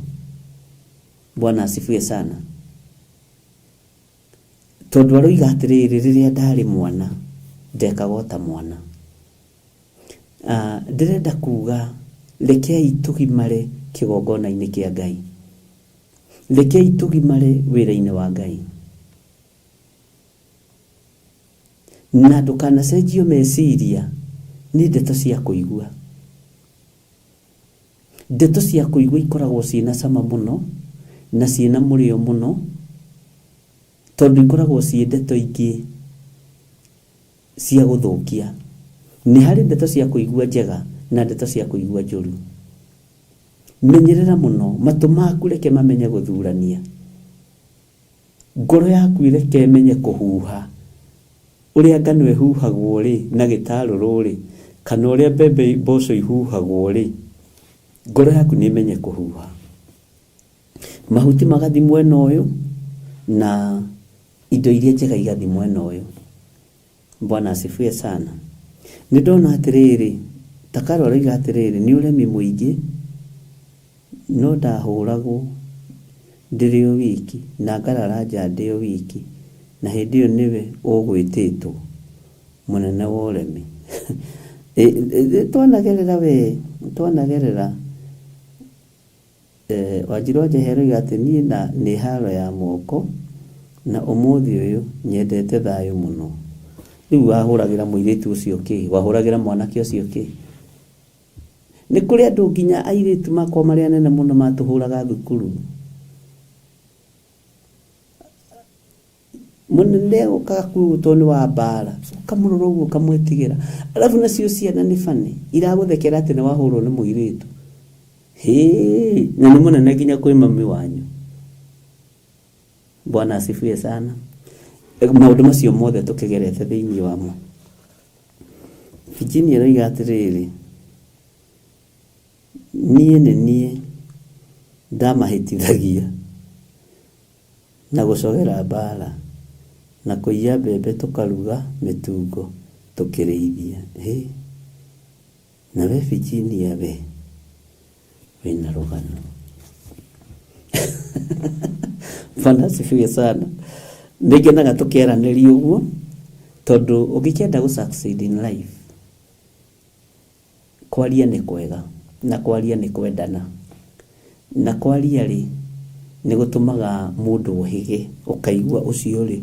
Bwana asifiwe sana. Tondũ aroiga atĩrĩrĩ, rĩrĩa ndarĩ mwana ndekaga o ta mwana. Ndĩrenda kuga rekei tũgimare kĩgongona-inĩ kĩa Ngai. Rekei tũgimare wĩra-inĩ wa Ngai. Na ndũkanacenjio meciria nĩ ndeto cia kũigua. Ndeto cia kũigua ikoragwo ciĩna cama mũno na ciĩna mũrĩo mũno tondũ ikoragwo ciĩ ndeto ingĩ cia gũthũkia. Nĩ harĩ ndeto cia kũigua njega na ndeto cia kũigua njũru. Menyerera mũno, matũ maku reke mamenye gũthurania. Ngoro yaku reke ĩmenye kũhuha. Ũrĩa ngano ĩhuhagwo-rĩ, na gĩtarũrũ-rĩ, kana ũrĩa mbembe mboco ihuhagwo-rĩ, ngoro yaku nĩ ĩmenye kũhuha. Mahuti magathiĩ mwena ũyũ, na indo iria njega igathiĩ mwena ũyũ. Bwana asifiwe sana. Nĩ ndona atĩrĩrĩ, ta Carol aroiga atĩrĩrĩ, nĩ ũremi mũingĩ, no ndahũragwo ndĩrĩ o wiki na ngarara nja ndĩ o wiki, na hĩndĩ ĩyo nĩwe ũgwĩtĩtwo mũnene wa ũremi. Twanagerera we, twanagerera. Wanjiru wa Njehe aroiga atĩ niĩ na nĩ haro ya moko na ũmũthĩ ũyũ nyendete thayũ mũno. Rĩu wahũragĩra mũirĩtu ũcio kĩ? Wahũragĩra mwanake ũcio kĩ? Nĩ kũrĩ andũ nginya airĩtu makoragwo marĩ anene mũno matũhũraga thukuru. Mũnene ũkaga kũu tondũ nĩ wa mbara, ũkamũrora ũguo ũkamwĩtigĩra. Alafu nacio ciana nĩ funny, iragũthekera atĩ nĩ wahũrwo nĩ mũirĩtu. Hĩĩ, na nĩ mũnene nginya kwĩ mami wanyu. Bwana asifiwe sana. Maũndũ macio mothe tũkĩgerete thĩinĩ wamo. Virginia aroiga atĩrĩrĩ, niĩ nĩ niĩ ndamahĩtithagia na gũcogera mbara na kũiya mbembe tũkaruga mĩtungo tũkĩrĩithia. Hĩ! Nawe Virginia we wĩna rũgano. Bwana asifiwe sana. Nĩngenaga tũkĩaranĩria ũguo tondũ ũngĩkĩenda gũ succeed in life kwaria nĩ kwega na kwaria nĩ kwendana. Na kwaria rĩ nĩ gũtũmaga mũndũ ũhĩge ũkaigua ũcio rĩ,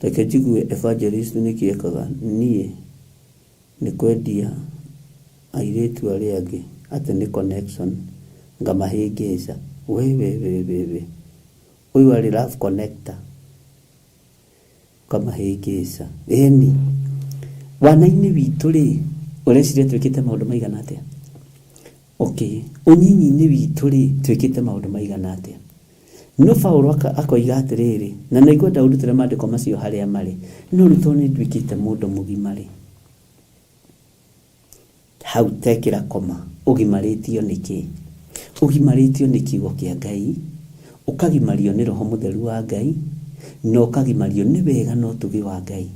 reke njigue evangelist nĩkĩ ekaga niĩ nĩ kwendia airĩtu arĩa angĩ atĩ nĩ connection ngamahĩngĩca. We we we we we ũyũ arĩ love connector. Ũkamahĩngĩca. Ĩni. Wana-inĩ witũ rĩ, ũreciria twĩkĩte maũndũ maigana atĩa? Okay. Ũnyinyi-inĩ witũ rĩ, twĩkĩte maũndũ maigana atĩa? No Paulo akoiga atĩrĩrĩ, na nĩ ngwenda ũndutĩre maandĩko macio harĩa marĩ, no rĩu tondũ nĩ nduĩkĩte mũndũ mũgima rĩ, hau tekĩra koma, ũgimarĩtio nĩ kĩ? Ũgimarĩtio nĩ kiugo kĩa Ngai, ũkagimario nĩ Roho Mũtheru wa Ngai, na ũkagimario nĩ wega na ũtugi wa Ngai.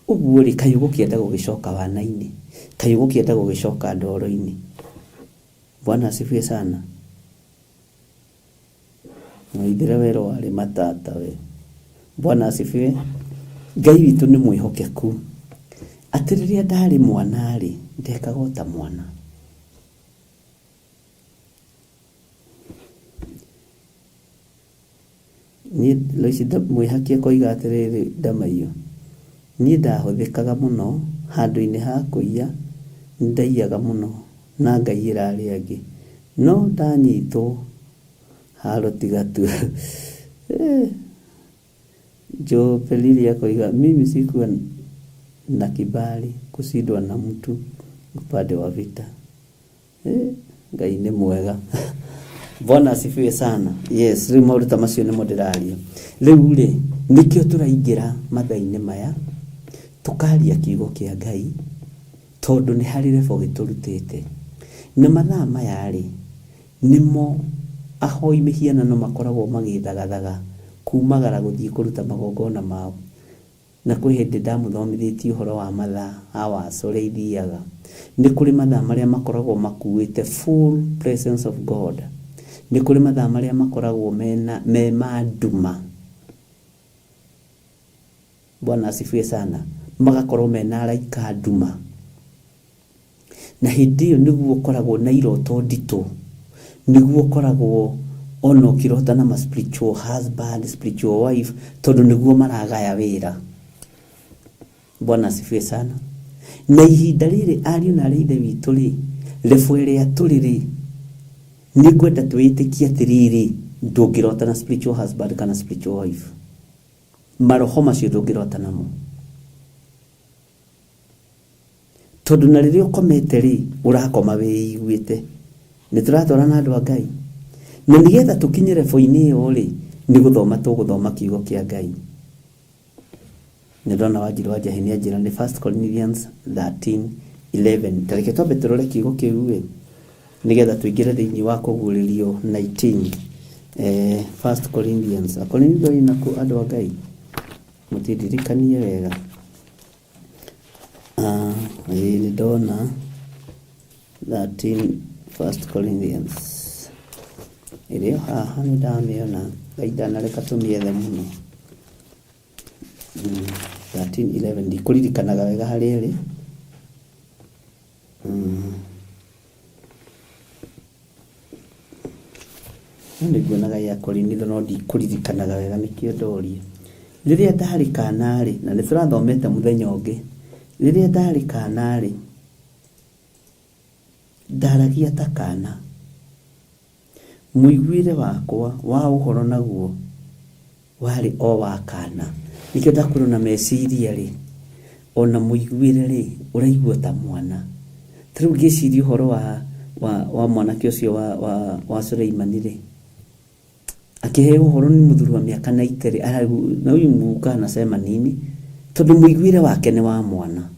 Ũguo rĩ, kaĩ ũgũkĩenda gũgĩcoka wana-inĩ? Kaĩ ũgũkĩenda gũgĩcoka ndoro-inĩ? Bwana asifiwe sana. Waithĩra wero warĩ matata we. Bwana asifiwe. Ngai witũ nĩ mwĩhokeku. Atĩ rĩrĩa ndarĩ mwana-rĩ, ndekaga o ta mwana. Niĩ Loici mwĩhaki akoiga atĩrĩrĩ Ndamaiyũ, niĩ ndahũthĩkaga mũno handũ-inĩ ha kũiya nĩndaiyaga mũno na ngaiyĩra arĩa angĩ no ndanyitwo haro tiga tu. Joe Pelili akoiga mimi sikuwa na kibali kushindwa na mtu upande wa vita. Eh, Ngai nĩ mwega. Bwana asifiwe sana. Yes, rĩu maũndũ ta macio nĩmo ndĩraria. Rĩu rĩ, nĩkĩo tũraingĩra mathaa-inĩ maya, tũkaria kiugo kĩa Ngai, tondũ nĩ harĩ level gĩtũrutĩte. Na mathaa maya rĩ, nĩmo ahoi mĩhianano makoragwo magĩthagathaga kumagara gũthiĩ kũruta magongona mao. Na kwĩ hĩndĩ ndamũthomithĩtie ũhoro wa mathaa, hours, ũrĩa ithiaga. Nĩ kũrĩ mathaa marĩa makoragwo makuĩte full presence of God. Nĩ kũrĩ mathaa marĩa makoragwo mena, me ma nduma. Bwana asifiwe sana. Magakorwo mena araika a nduma. Na hĩndĩ ĩyo nĩguo ũkoragwo na iroto nditũ, nĩguo ũkoragwo ona ũkĩrota na ma spiritual husband, spiritual wife, tondũ nĩguo maragaya wĩra. Bwana asifiwe sana. Na ihinda rĩrĩ ariũ na arĩ ithe witũ rĩ, level ĩrĩa tũrĩ rĩ, nĩ ngwenda twĩĩtĩkie atĩrĩrĩ, ndũngĩrota na spiritual husband kana spiritual wife. Maroho macio ndũngĩrota namo. Tondũ na rĩrĩa ũkomete rĩ, ũrakoma wĩiguĩte. Nĩ tũratwarana andũ a Ngai? Na nĩgetha tũkinye level-inĩ ĩyo rĩ, nĩ gũthoma tũgũthoma kiugo kĩa Ngai. Nĩ ndona Wanjirũ wa Njahĩ nĩ anjĩra nĩ First Corinthians 13:11. Ta reke twambe tũrore kiugo kĩu ĩ, nĩgetha tũingĩre thĩinĩ wa kũguũrĩrio 19. Eh, First Corinthians. Akorintho ĩna kũ andũ a Ngai? Mũtindirikanie wega. Ah, ĩĩ nĩ ndona 13 First Corinthians ĩrĩ o haha nĩ ndamĩona Ngai ndanareka tũmĩethe mũno 13 11 ndikũririkanaga wega harĩa ĩrĩ mm. No nĩ nguonaga ya Korinitho no ndikũririkanaga wega nĩkĩo ndoria. Rĩrĩa ndarĩ kana-rĩ, na nĩ tũrathomete mũthenya ũngĩ, rĩrĩa ndarĩ kana-rĩ, ndaragia ta kana. Mũiguĩre wakwa wa ũhoro naguo warĩ o wa kaana. Nĩkĩo ndakwĩra ona meciria-rĩ, ona mũiguĩre-rĩ, ũraigua ta mwana. Ta rĩu ngĩciria ũhoro wa, wa, wa mwanake ũcio wa, wa, wa Suleimani-rĩ, akĩheo ũhoro nĩ mũthuri wa mĩaka 90-rĩ, na huyu mũka anasema nini? Tondũ mũiguĩre wake nĩ wa mwana.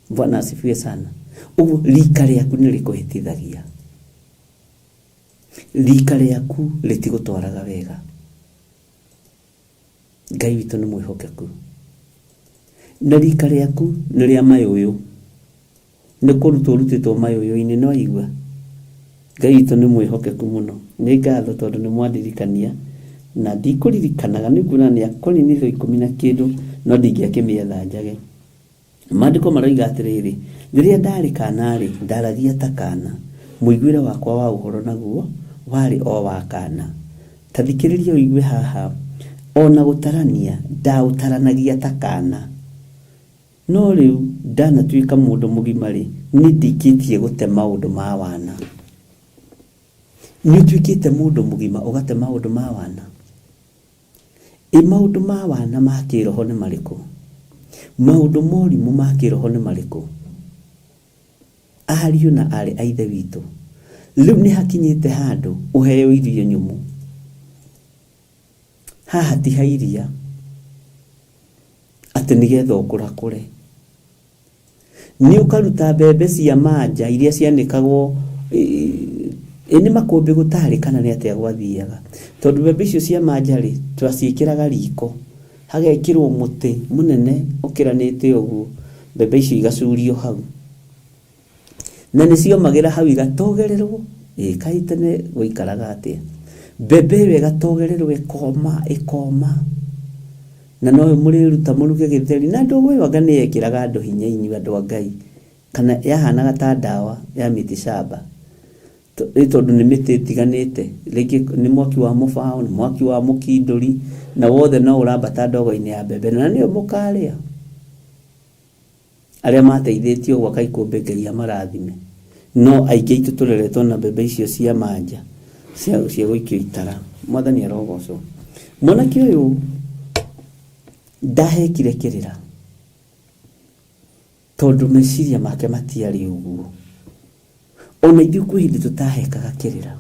Bwana asifiwe sana. Ũguo rika rĩaku nĩ rĩkũhĩtithagia. Rika rĩaku rĩtigũtwaraga wega. Ngai witũ nĩ mwĩhokeku. Na rika rĩaku nĩ rĩa mayũyũ. Nĩ kũrutwo ũrutĩtwo mayũyũ-inĩ, nĩ waigua? Ngai witũ nĩ mwĩhokeku mũno. Nĩ ngatho tondũ nĩ mwandirikania na ndikũririkanaga, nĩ nguona nĩ Akorinitho ikũmi na kĩndũ no ndingĩakĩmĩetha njage. Maandĩko maroiga atĩrĩrĩ, Rĩrĩa ndaarĩ kaana-rĩ, ndaaragia ta kaana, mũiguĩre wakwa wa ũhoro naguo warĩ o wa kaana. Ta thikĩrĩria ũigue haha, o na gũtarania ndaũtaranagia ta kaana. No rĩu ndanatuĩka mũndũ mũgima-rĩ, nĩndĩkĩtie gũte maũndũ ma wana. Nĩũtuĩkĩte mũndũ mũgima ũgate maũndũ ma wana? Ĩ maũndũ ma wana ma kĩroho nĩ marĩkũ? Maũndũ ma ũrimũ ma kĩroho nĩ marĩkũ? Ariũ na aarĩ a Ithe witũ, rĩu nĩ hakinyĩte handũ ũheo irio nyũmũ. Haha ti ha iria, atĩ nĩgetha ũkũrakũre. Nĩ ũkaruta mbembe cia manja iria cianĩkagwo ĩ nĩ makũmbĩ gũtarĩ kana nĩ atĩa gwathiaga. Tondũ mbembe icio cia manja rĩ, twaciĩkĩraga riko, hagekĩrwo mũtĩ mũnene ũkĩranĩte ũguo, mbembe icio igacurio hau. Na nĩ ciomagĩra hau igatogererwo, ĩ kaĩ tene gwaikaraga atĩa? Mbembe ĩyo ĩgatogererwo ĩkoma ĩkoma, na noyo mũrĩruta mũruge gĩtheri. Na ndogo ĩyo anga nĩ yekĩraga andũ hinya inyuĩ andũ a Ngai, kana yahanaga ta ndawa ya miti shamba. Ĩ tondũ nĩ mĩtĩ ĩtiganĩte, rĩngĩ nĩ mwaki wa mũbaũ, nĩ mwaki wa mũkindũri, na wothe no ũrambata ndogo-inĩ ya mbembe, na nĩyo mũkarĩa. Arĩa mateithĩtio gwaka ikũmbĩ Ngai amarathime. No aingĩ aitũ tũreretwo na mbembe icio cia manja cia cia gũikio itara. Mwathani arogocwo. Mwanake ũyũ ndahekire kĩrĩra tondũ meciria make matiarĩ ũguo. Ona ithuĩ kwĩ hĩndĩ tũtahekaga kĩrĩra.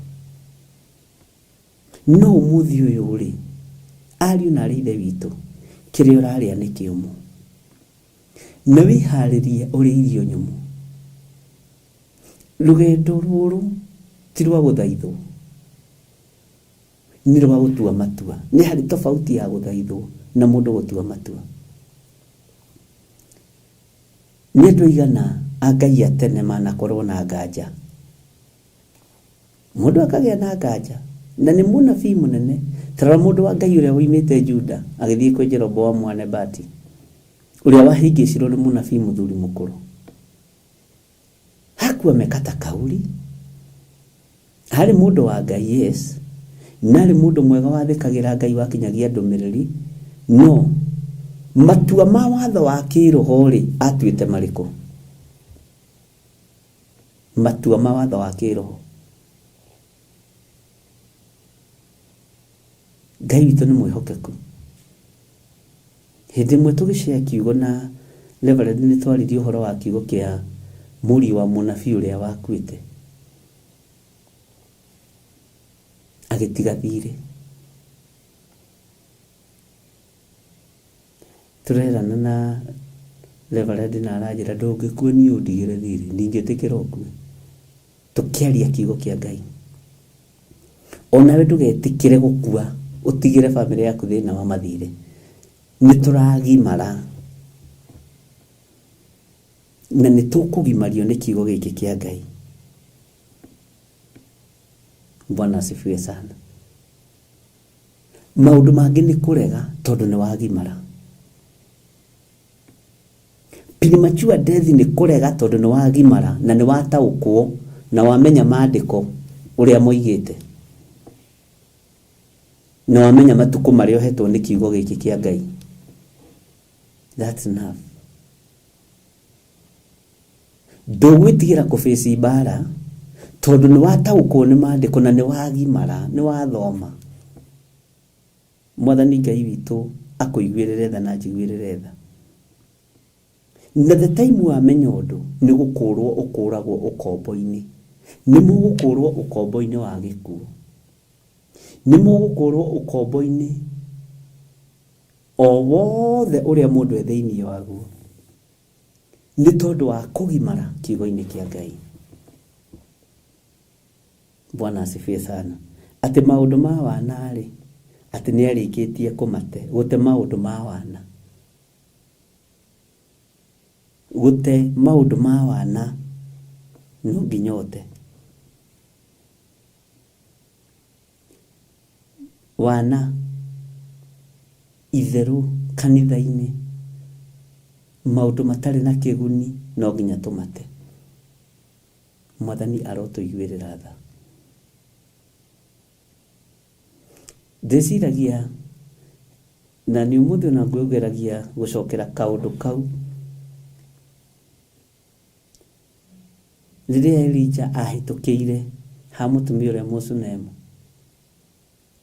No ũmũthĩ ũyũ-rĩ, ariũ na aarĩ a Ithe witũ, kĩrĩa ũrarĩa nĩ kĩũmũ. Na wĩharĩrie ũrĩe irio nyũmũ. Rũgendo rũrũ ti rwa gũthaithwo, nĩ rwa gũtua matua. Nĩ harĩ tofauti ya gũthaithwo na mũndũ gũtua matua. Nĩ andũ aigana a Ngai a tene manakorwo na nganja? Mũndũ akagĩa na nganja, na nĩ mũnabii mũnene. Ta rora mũndũ wa Ngai ũrĩa woimĩte Juda agĩthiĩ kwĩ Jeroboamu wa Nebati, ũrĩa wahĩngĩcirwo nĩ mũnabii mũthuri mũkũrũ. Hakuwa amekata kauli. Arĩ mũndũ wa Ngai, yes, na arĩ mũndũ mwega wathĩkagĩra Ngai wakinyagia ndũmĩrĩri, no matua ma watho wa kĩroho-rĩ, atuĩte marĩkũ? Matua ma watho wa kĩroho. Ngai witũ nĩ mwĩhokeku. Hĩndĩ ĩmwe tũgĩcea kiugo na Reverend nĩ twaririe ũhoro wa kiugo kĩa mũriũ wa mũnabii ũrĩa wakuĩte agĩtiga thirĩ. Tũrerana na Reverend na aranjĩra ndũngĩkua niĩ ũndigĩre thirĩ, ndingĩtĩkĩra ũkue. Tũkĩaria kiugo kĩa Ngai. Onawe ndũgetĩkĩre gũkua ũtigĩre bamĩrĩ yaku thĩna wa mathirĩ. Nĩ tũragimara na nĩ tũkũgimario nĩ kiugo gĩkĩ kĩa Ngai. Bwana asifiwe sana. Maũndũ mangĩ nĩ kũrega tondũ nĩ wagimara. Premature death nĩ kũrega tondũ nĩ wagimara na nĩ wataũkwo na wamenya maandĩko ũrĩa moigĩte. Na wamenya matukũ marĩa ũhetwo nĩ kiugo gĩkĩ kĩa Ngai. That's enough. Ndũgwĩtigĩra kũbĩci mbara tondũ nĩ wataũkwo nĩ maandĩko na nĩ wagimara, nĩ wathoma. Mwathani Ngai witũ akũiguĩrĩre tha na anjiguĩrĩre tha. Na the time wamenya ũndũ nĩ gũkũrwo ũkũragwo ũkombo-inĩ. Nĩ mũgũkũrwo ũkombo-inĩ wa gĩkuũ. Nĩ mũgũkũrwo ũkombo-inĩ o wothe ũrĩa mũndũ e thĩinĩ waguo. Nĩ tondũ wa kũgimara kiugo-inĩ kĩa Ngai. Bwana asifiwe sana. Atĩ maũndũ ma wana-rĩ, atĩ nĩ arĩkĩtie kũmate, gũte maũndũ ma wana. Gũte maũndũ ma wana no nginya ũte. Wana, itherũ kanitha-inĩ, maũndũ matarĩ na kĩguni no nginya tũmate. Mwathani arotũiguĩrĩra tha. Ndĩciragia na nĩ ũmũthĩ ona ngũgeragia gũcokera kaũndũ kau rĩrĩa Elija ahĩtũkĩire ha mũtumia ũrĩa Mũshunemu.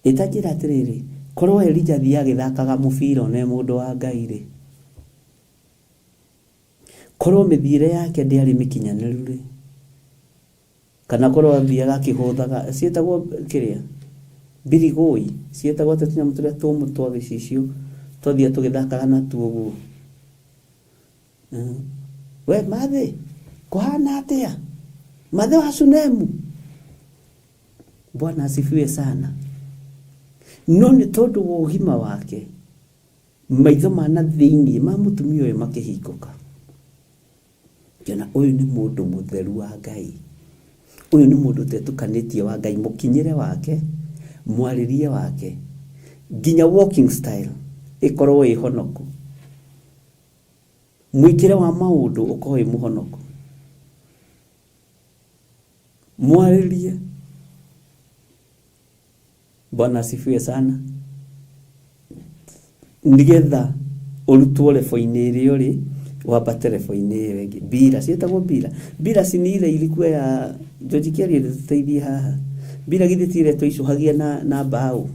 Ĩ ta njĩra atĩrĩrĩ, Korwo Elija athiaga agĩthakaga mũbira one mũndũ wa Ngai rĩ, korwo mĩthiĩre yake ndĩarĩ mĩkinyanĩru rĩ, kana korwo athiaga akĩhũthaga ciĩtagwo kĩrĩa mbirigũi, ciĩtagwo atĩa tũnyamũ tũrĩa tũmũ twa gĩcicio twathiaga tũgĩthakaga natuo ũguo. We mathĩ kũhana atĩa mathĩ wa Shunemu? Bwana asifiwe sana. No nĩ tondũ wa ũgima wake, maitho ma na thĩinĩ ma mũtumia ũyũ makĩhingũka, ngĩona ũyũ nĩ mũndũ mũtheru wa Ngai, ũyũ nĩ mũndũ ũtetukanĩtie wa Ngai, mũkinyĩre wake, mwarĩrie wake, nginya walking style ĩkorwo ĩ honoku, mwĩkĩre wa maũndũ ũkorwo wĩ mũhonoku, mwarĩrie. Bwana asifiwe sana. Nigetha ũrutwo rebo-inĩ ĩrĩa ũrĩ wambate rebo-inĩ ĩyo ĩngĩ. Mbira ciĩtagwo mbira, mbira si ni ile ilikuwa ya George Kiarie, tũteithie haha. Mbira githĩ ti ĩrĩa twaicũhagia na mbaũ,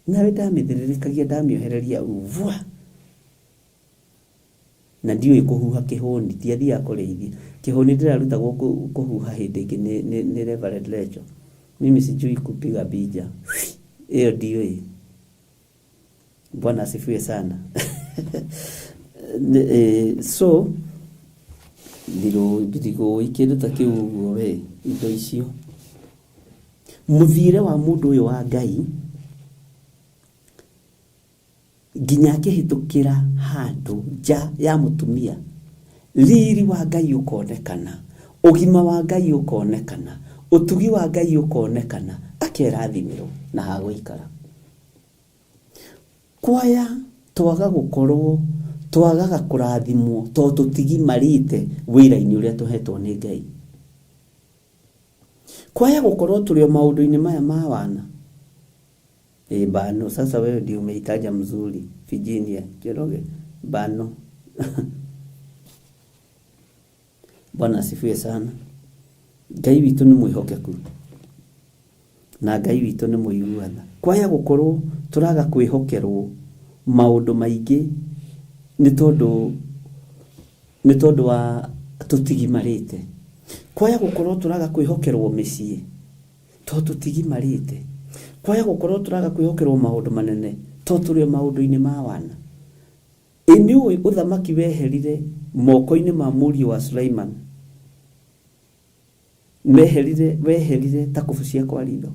nawe ndamĩthĩrĩrĩkagia ndamĩohereria vua, na ndiũĩ kũhuha kĩhũni, ndiathiaga kũrĩithia kĩhũni, ndĩrarutagwo kũhuha hĩndĩ ĩngĩ nĩ Reverend Lecho. Mimi sijui kupiga bija ĩyo, ndiũĩ. Bwana asifiwe sana. So ndirigũĩ kĩndũ ta kĩu ũguo we indo icio. Mũthiĩre wa mũndũ ũyũ wa Ngai nginya akĩhĩtũkĩra handũ nja ya mũtumia, riri wa Ngai ũkonekana, ũgima wa Ngai ũkonekana, ũtugi wa Ngai ũkonekana, akerathimĩrwo na hagũikara. Kwaya twaga gũkorwo twagaga kũrathimwo tondũ tũtigimarĩte wĩra-inĩ ũrĩa tũhetwo nĩ Ngai. Kwaya gũkorwo tũrĩ o maũndũ-inĩ maya ma wana. E, bano sasa wewe ndio umeitaja mzuri, Virginia Njoroge, bano. Bwana asifiwe sana. Ngai witũ nĩ mwĩhokeku na Ngai witũ nĩ mũigua tha. Kwaya gũkorwo tũraga kwĩhokerwo maũndũ maingĩ nĩ tondũ wa tũtigimarĩte. Kwaya gũkorwo tũraga kwĩhokerwo mĩciĩ tondũ tũtigimarĩte. Kwaya gũkorwo tũraga kwĩhokerwo maũndũ manene tondũ tũrĩ o maũndũ-inĩ ma wana. Ĩ nĩ ũĩ ũthamaki weherire moko-inĩ ma mũriũ wa Sulaiman, meherire weherire ta kubu cia kwa ritho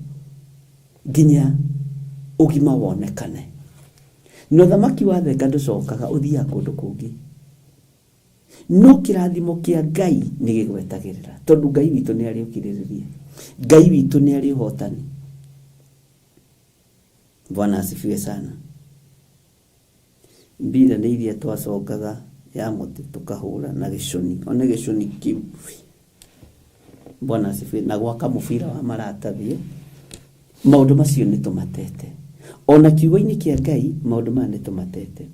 nginya ũgima wonekane. Na ũthamaki wathenga ndũcokaga, ũthiaga kũndũ kũngĩ, no kĩrathimo kĩa Ngai nĩ gĩgwetagĩrĩra, tondũ Ngai witũ nĩ arĩ ũkirĩrĩria, Ngai witũ nĩ arĩ ũhotani. Bwana asifiwe sana. Mbira nĩ iria twacongaga ya mũtĩ tũkahũra na gĩcũni, one gĩcũni kĩu. Bwana asifiwe. Na gwaka mũbira wa maratathi, maũndũ macio nĩ tũmatete. Ona kiugo-inĩ kĩa Ngai maũndũ maya nĩ tũmatete.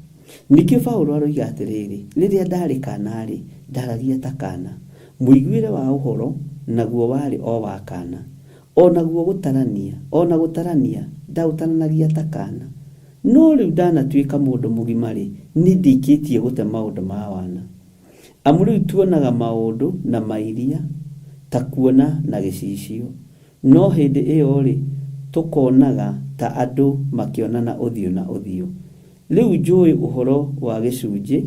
Nĩkĩo Paulo aroiga atĩrĩrĩ, rĩrĩa ndarĩ kana-rĩ, ndaragia ta kana, mũiguĩre wa ũhoro naguo warĩ o wa kana, onaguo gũtarania, ona gũtarania ndaũtaranagia ta kana, no rĩu ndanatuĩka mũndũ mũgima-rĩ, nĩ ndĩkĩtie gũte maũndũ ma wana. Amu rĩu tuonaga maũndũ na mairia ta kuona na gĩcicio, no hĩndĩ ĩyo-rĩ, tũkonaga ta andũ makĩonana ũthiũ na ũthiũ. Rĩu njũĩ ũhoro wa gĩcunjĩ,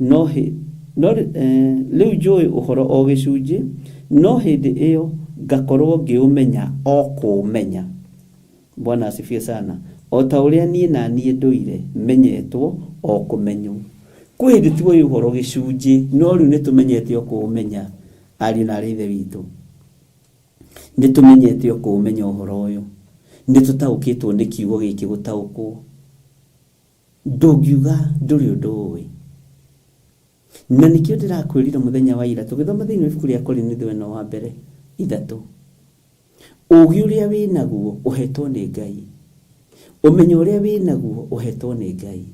no rĩu njũĩ ũhoro o gĩcunjĩ, no hĩndĩ ĩyo ngakorwo ngĩũmenya o kũũmenya. Bwana asifiwe sana. O ta ũrĩa niĩ na niĩ ndũire menyetwo o kũmenywo. Kwĩ hĩndĩ tuoĩ ũhoro gĩcunjĩ, no rĩu nĩ tũmenyete o kũũmenya, ariũ na arĩ ithe witũ. Nĩ tũmenyete o kũũmenya ũhoro ũyũ. Nĩ tũtaũkĩtwo nĩ kiugo gĩkĩ gũtaũkwo. Ndũngiuga ndũrĩ ũndũ ũĩ. Na nĩkĩo ndĩrakwĩrire mũthenya wa ira tũgĩthoma thĩinĩ wa ibuku rĩa Korinitho ĩno wa mbere 3. Ũũgĩ ũrĩa wĩnaguo ũhetwo nĩ Ngai. Ũmenyo ũrĩa wĩnaguo ũhetwo nĩ Ngai.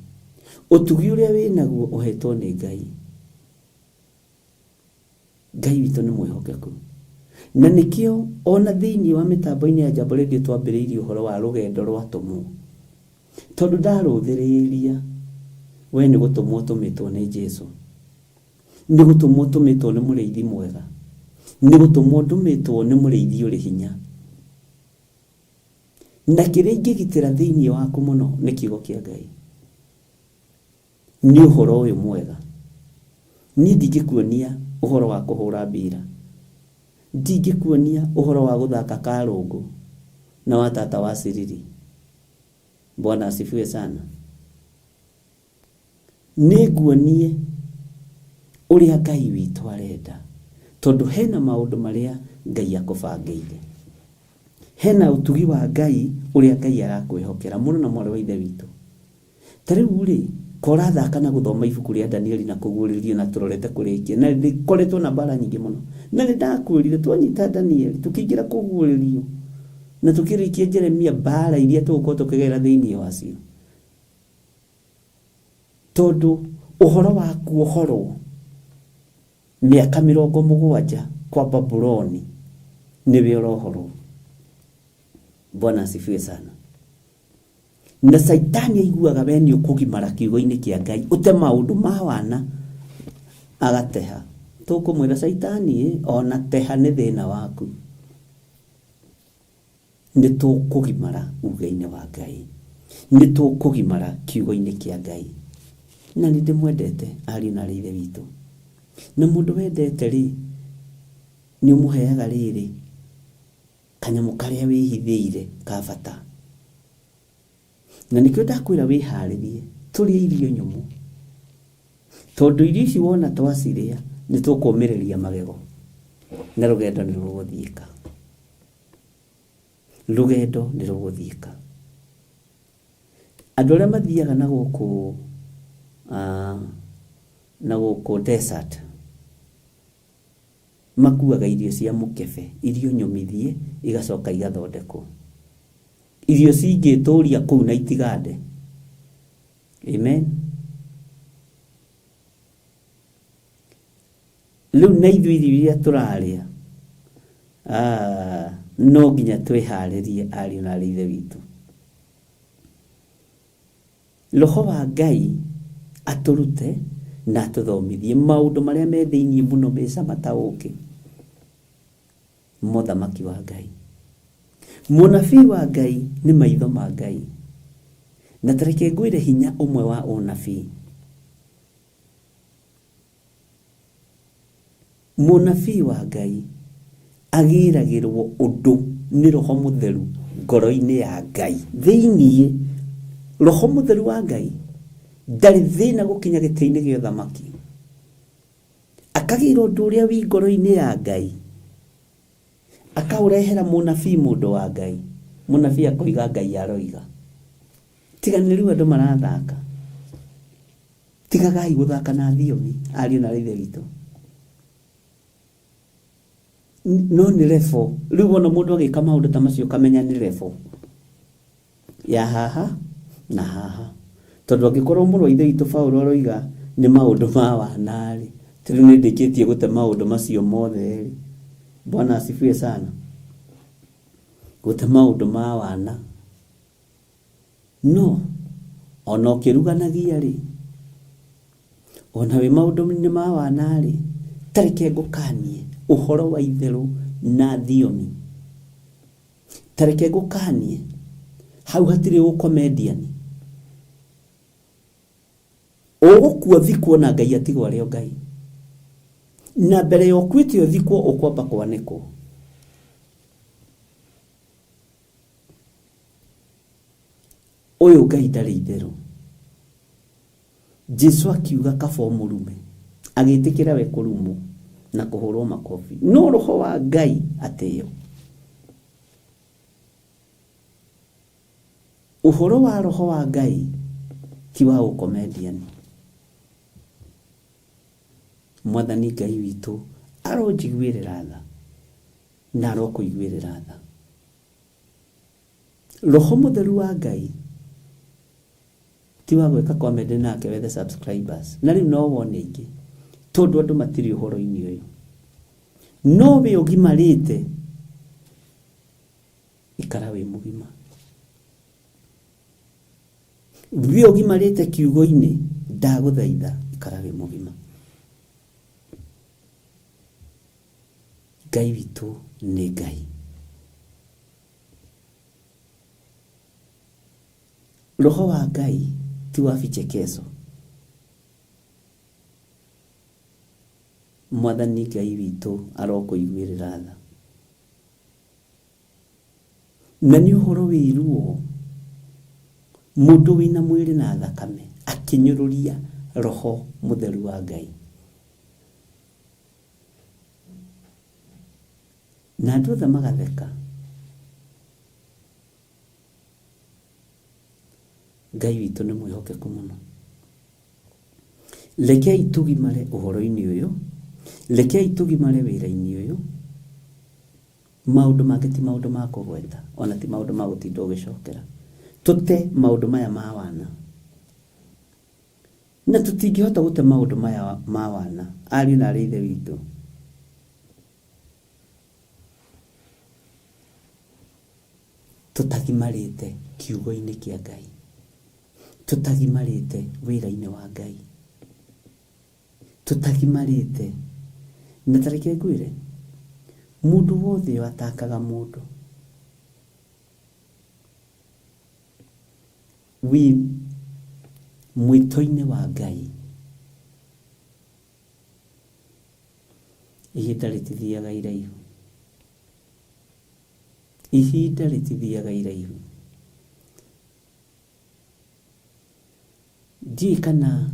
Ũtugi ũrĩa wĩnaguo ũhetwo nĩ Ngai. Ngai witũ nĩ mwĩhokeku. Na nĩkĩo ona thĩinĩ wa mĩtambo-inĩ ya Jambo Radio twambĩrĩirie ũhoro wa rũgendo rwa atũmwo. Tondũ ndarũthĩrĩria, we nĩ gũtũmwo ũtũmĩtwo nĩ Jesu. Nĩ gũtũmwo ũtũmĩtwo nĩ mũrĩithi mwega. Nĩ gũtũmwo ndũmĩtwo nĩ mũrĩithi ũrĩ hinya. Na kĩrĩa ingĩgitĩra thĩinĩ waku mũno nĩ kiugo kĩa Ngai. Nĩ ũhoro ũyũ mwega. Niĩ ndingĩkuonia ũhoro wa kũhũra mbira. Ndingĩkuonia ũhoro wa gũthaka karũngũ na wa tata wa Ciriri. Bwana asifiwe sana. Nĩ nguonie ũrĩa Ngai witũ arenda, tondũ hena maũndũ marĩa Ngai akũbangĩire. Hena ũtugi wa Ngai ũrĩa Ngai arakwĩhokera mũno na mwarĩ wa Ithe witũ. Ta rĩu rĩ, ko ũrathaka na gũthoma ibuku rĩa Danieli na kũguũrĩrio na tũrorete kũrĩkia, na rĩkoretwo na mbara nyingĩ mũno. Na nĩ ndakwĩrire twanyita Danieli, tũkĩingĩra kũguũrĩrio, na tũkĩrĩkia Jeremia, mbara iria tũgũkorwo tũkĩgerera thĩinĩ wacio. Tondũ ũhoro wa kuohorwo mĩaka 70 kwa Babuloni nĩwe ũrohorwo. Bwana asifiwe sana. Na Caitani aiguaga we nĩ ũkũgimara kiugo-inĩ kĩa Ngai, ũte maũndũ ma wana agateha. Tũkũmwĩra Caitani ĩ, ona teha nĩ thĩna waku. Nĩ tũkũgimara uge-inĩ wa Ngai. Nĩ tũkũgimara kiugo-inĩ kĩa Ngai. Na nĩ ndĩmwendete ariũ na aarĩ a Ithe witũ. Na mũndũ wendete rĩ, nĩ ũmũheaga rĩrĩ, kanyamũ karĩa wĩhithĩire ka bata. Na nĩkĩo ndakwĩra wĩharĩrie tũrĩe irio nyũmũ. Tondũ irio ici wona twacirĩa nĩ tũkũmĩrĩria magego na rũgendo nĩ rũgũthiĩka. Rũgendo nĩ rũgũthiĩka. Andũ arĩa mathiaga na gũkũ, na gũkũ desert, Makuaga irio cia mũkebe, irio nyũmithie, igacoka igathondekwo. Irio cingĩtũria kũu na itigande. Amen. Rĩu na ithuĩ irio iria tũrarĩa, ah, no nginya twĩharĩrie ariũ na arĩ ithe witũ. Roho wa Ngai atũrute na atũthomithie maũndũ marĩa me thĩinĩ mũno me cama ta ũkĩ. Mũthamaki wa Ngai. Mũnabii wa Ngai nĩ maitho ma Ngai. Na ta reke ngwĩre hinya ũmwe wa ũnabii. Mũnabii wa Ngai agĩragĩrwo ũndũ nĩ Roho Mũtheru ngoro-inĩ ya Ngai thĩinĩ. Roho Mũtheru wa Ngai ndarĩ thĩna gũkinya gĩtĩ-inĩ gĩa ũthamaki. Akagĩra ũndũ ũrĩa wĩ ngoro-inĩ ya Ngai, akaũrehera mũnabii mũndũ wa Ngai. Mũnabii akoiga Ngai aroiga. Tiga nĩ rĩu andũ marathaka. Tigagai gũthaka na thiomi, ariũ na aarĩ a Ithe witũ. No nĩ level. Rĩu wona mũndũ agĩka maũndũ ta macio ũkamenya nĩ level ya haha na haha. Tondũ angĩkorwo mũrũ wa Ithe witũ Paulo aroiga nĩ maũndũ ma wana-rĩ, ta rĩu nĩ ndĩkĩtie gũte maũndũ macio mothe-rĩ, Bwana asifiwe sana. Gũte maũndũ ma wana. No o na ũkĩruganagia-rĩ, o na wĩ maũndũ-inĩ ma wana-rĩ, ta reke ngũkanie ũhoro wa itherũ na thiomi. Ta reke ngũkanie, hau hatirĩ ũkomediani. Ũgũkua ũthikwo na Ngai atigwo arĩ o Ngai. Na mbere ya ũkuĩte ũthikwo ũkwamba kwanĩkwo. Ũyũ Ngai ndarĩ itherũ. Jesu akiuga kaba ũmũrume. Agĩtĩkĩra we kũrumwo na kũhũrwo makobi. No roho wa Ngai atĩo. Ũhoro wa roho wa Ngai ti wa ũkomediani. Mwathani Ngai witũ aronjiguĩrĩra tha na arokũiguĩrĩra tha. Roho mũtheru wa Ngai ti wa gwĩka comedy nake wethe subscribers na rĩu no wone ingĩ tondũ andũ matirĩ ũhoro-inĩ ũyũ. No we ũgimarĩte, ikara wĩ mũgima. We ũgimarĩte kiugo-inĩ, ndagũthaitha ikara wĩ mũgima. Ngai witũ nĩ Ngai. Roho wa Ngai ti wa vichekeso. Mwathani Ngai witũ arokũiguĩrĩra tha. Na nĩ ũhoro wĩ ruo mũndũ wĩna mwĩrĩ na thakame akĩnyũrũria roho mũtheru wa Ngai. Na andũ othe magatheka. Ngai witũ nĩ mwĩhokeku mũno. Rekei tũgimare ũhoro-inĩ ũyũ, rekei tũgimare wĩra-inĩ ũyũ. Maũndũ mangĩ ti maũndũ ma kũgweta, ona ti maũndũ ma gũtinda ũgĩcokera. Tũte maũndũ maya ma wana. Na tũtingĩhota gũte maũndũ maya ma wana, ariũ na arĩ ithe witũ. Tũtagimarĩte kiugo-inĩ kĩa Ngai. Tũtagimarĩte wĩra-inĩ wa Ngai. Tũtagimarĩte. Na ta reke ngwĩre, mũndũ wothe atakaga mũndũ wĩ mwĩto-inĩ wa Ngai, ihinda rĩtithiaga iraihu. Ihinda rĩtithiaga iraihu. Ndiũĩ kana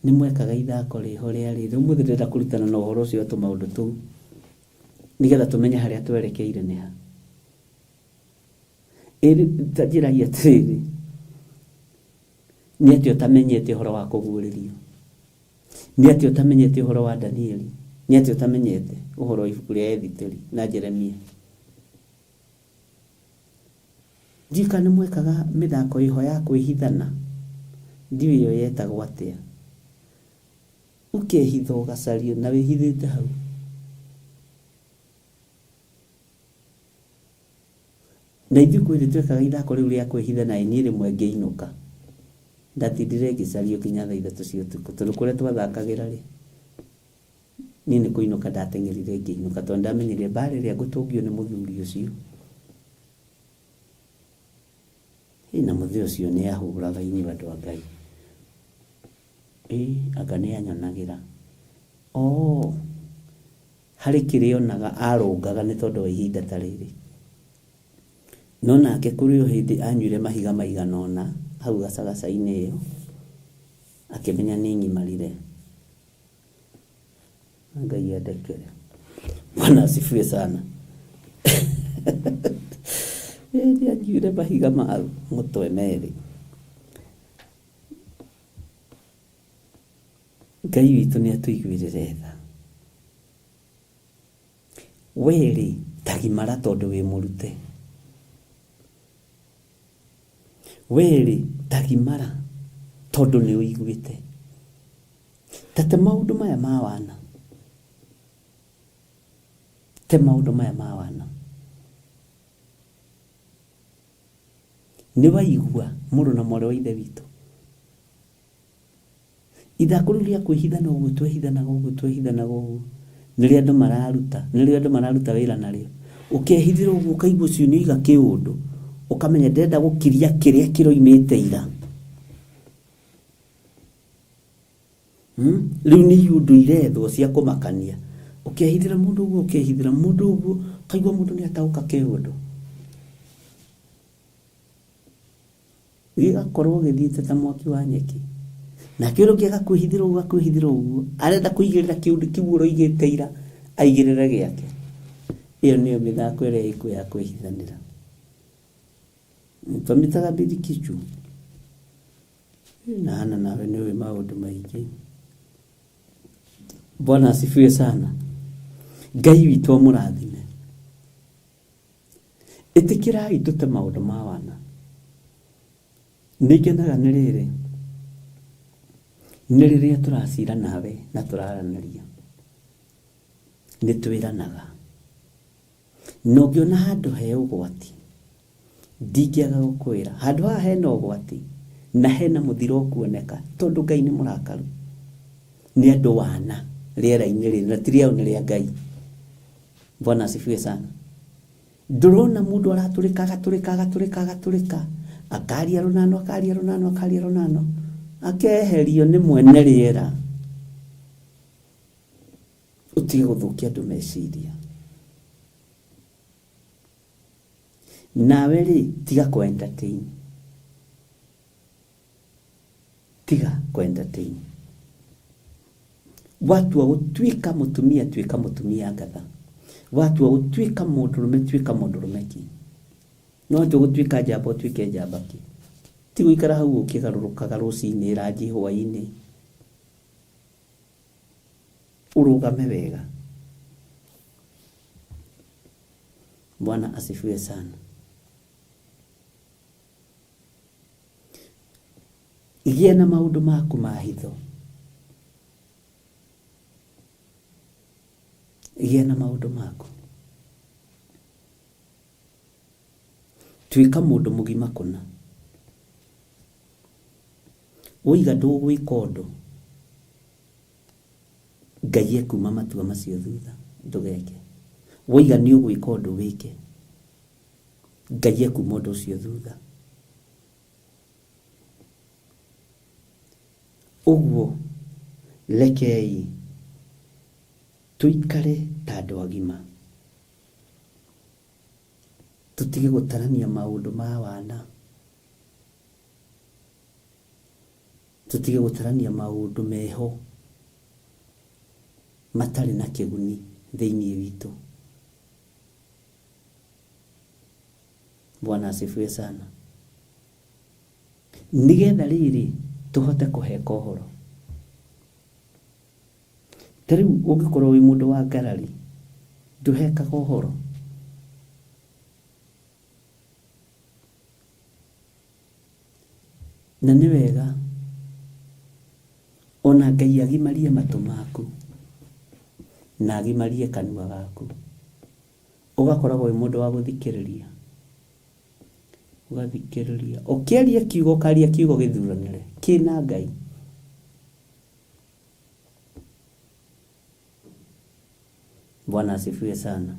nĩ mwekaga ithako rĩho rĩa rĩrĩ. Ũmũthĩ ndĩrenda kũrutana na ũhoro ũcio wa tũmaũndũ tũu nĩgetha tũmenye harĩa twerekeire nĩ ha. Ĩ ta njĩrai atĩrĩrĩ, nĩ atĩa ũtamenyete ũhoro wa kũguũrĩrio? Nĩ atĩa ũtamenyete ũhoro wa Danieli? Nĩ atĩa ũtamenyete ũhoro wa ibuku rĩa Ethiteri na Jeremia? Ndiũĩ kana nĩ mwekaga mĩthako ĩho ya kwĩhithana, ndiũĩ ĩyo yetagwo atĩa. Ũkehitha ũgacario na wĩhithĩte hau. Na ithuĩ kwĩ hĩndĩ twekaga ithako rĩu rĩa kwĩhitha na niĩ rĩmwe ngĩinũka. Ndatindire ngĩcario nginya thaa ithatũ cia ũtukũ tondũ kũrĩa twathakagĩra rĩ, niĩ nĩ kũinũka ndateng'erire ngĩinũka tondũ nĩndamenyire mbara ĩrĩa ngũtũngio nĩ mũthuri ũcio. Ĩ na mũthee ũcio nĩ ahũraga inyuĩ andũ a Ngai. Ĩ anga nĩ anyonagĩra. Oo harĩ kĩrĩa onaga arũngaga nĩ tondũ wa ihinda ta rĩrĩ. No nake kũrĩ o hĩndĩ anyuire mahiga maigana ũna hau gacagaca-inĩ ĩyo, akĩmenya nĩ ng'imarire. Ngai andekere. Bwana asifiwe sana. Ĩ nĩ anyuire mahiga ma mũtwe merĩ. Ngai witũ nĩ atũiguĩrĩre tha. We-rĩ, ta gimara tondũ wĩ mũrute. We-rĩ, ta gimara tondũ nĩ ũiguĩte. Ta te maũndũ maya ma wana. Te maũndũ maya ma wana. Nĩ waigua mũrũ na mwarĩ wa ithe witũ? Ithako rĩu rĩa kwĩhithana ũguo twehithanaga ũguo twehithanaga ũguo, nĩrĩo andũ mararuta, nĩrĩo andũ mararuta wĩra narĩo. Ũkehithĩra ũguo ũkaigua ũcio nĩ oiga kĩũndũ, ũkamenya ndĩrenda gũkiria kĩrĩa kĩroimĩte ira. Hmm? Rĩu nĩ iũndũ irethwo cia kũmakania. Ũkehithĩra mũndũ ũguo, ũkehithĩra mũndũ ũguo, ũkaigua mũndũ nĩ ataũka kĩũndũ. Gĩgakorwo gĩthiĩte ta mwaki wa nyeki. Nake ũrĩa ũngĩ agakwĩhithĩra ũguo agakwĩhithĩra ũguo, arenda kũigĩrĩra kĩũndũ kĩu ũroigĩte ira, aigĩrĩre gĩake. Ĩyo nĩyo mĩthako ĩrĩa ĩkuo ya kwĩhithanĩra. Twamĩtaga mbirikicu. Na Hana nawe nĩ ũĩ maũndũ maingĩ. Bwana asifiwe sana. Ngai witũ amũrathime. Ĩtĩkĩrai tũte maũndũ ma wana. Nĩ ngenaga nĩ rĩrĩ, nĩ rĩrĩa tũracira nawe na tũraranĩria. Nĩ twĩranaga. Na ũngĩona handũ he ũgwati, ndingĩaga gũkwĩra handũ haha hena ũgwati na hena mũthiro ũkuoneka, tondũ Ngai nĩ mũrakaru nĩ andũ wana rĩera-inĩ rĩrĩ, na ti rĩao, nĩ rĩa Ngai. Bwana asifiwe sana. Ndũrona mũndũ aratũrĩka, agatũrĩka, agatũrĩka, agatũrĩka, akaria rũnano, akaria rũnano, akaria rũnano, akeherio nĩ mwene rĩera. Ũtige gũthũkia andũ meciria. Nawe rĩ, tiga kũ entertain, tiga kũ entertain. Watua gũtuĩka mũtumia, tuĩka mũtumia ngatha. Watua gũtuĩka mũndũrũme, tuĩka mũndũrũme ki. No watua gũtuĩka njamba, ũtuĩke njamba ki. Ti gũikara hau ũkĩgarũrũkaga rũcinĩ, ranji, hwaĩ-inĩ. Ũrũgame wega. Bwana asifiwe sana. Gĩa na maũndũ maku ma hitho, gĩa na maũndũ maku, tuĩka mũndũ mũgima kũna. Woiga ndũgwĩka ũndũ, Ngai ekuma matua macio thutha, ndũgeke. Woiga nĩ ũgwĩka ũndũ, wĩke. Ngai ekuma ũndũ ũcio thutha. Ũguo rekei tũikare ta andũ agima, tũtige gũtarania maũndũ ma wana, tũtige gũtarania maũndũ meho matarĩ na kĩguni thĩinĩ witũ. Bwana asifiwe sana. Nĩgetha rĩrĩ tũhote kũheka ũhoro. Ta rĩu ũngĩkorwo wĩ mũndũ wa ngarari, ndũhekaga ũhoro. Na nĩ wega ona Ngai agimarie matũ maku na agimarie kanua gaku. Ũgakoragwo wĩ mũndũ wa gũthikĩrĩria, ũgathikĩrĩria. Ũkĩaria kiugo, ũkaria kiugo gĩthuranĩre kĩna Ngai. Bwana asifiwe sana.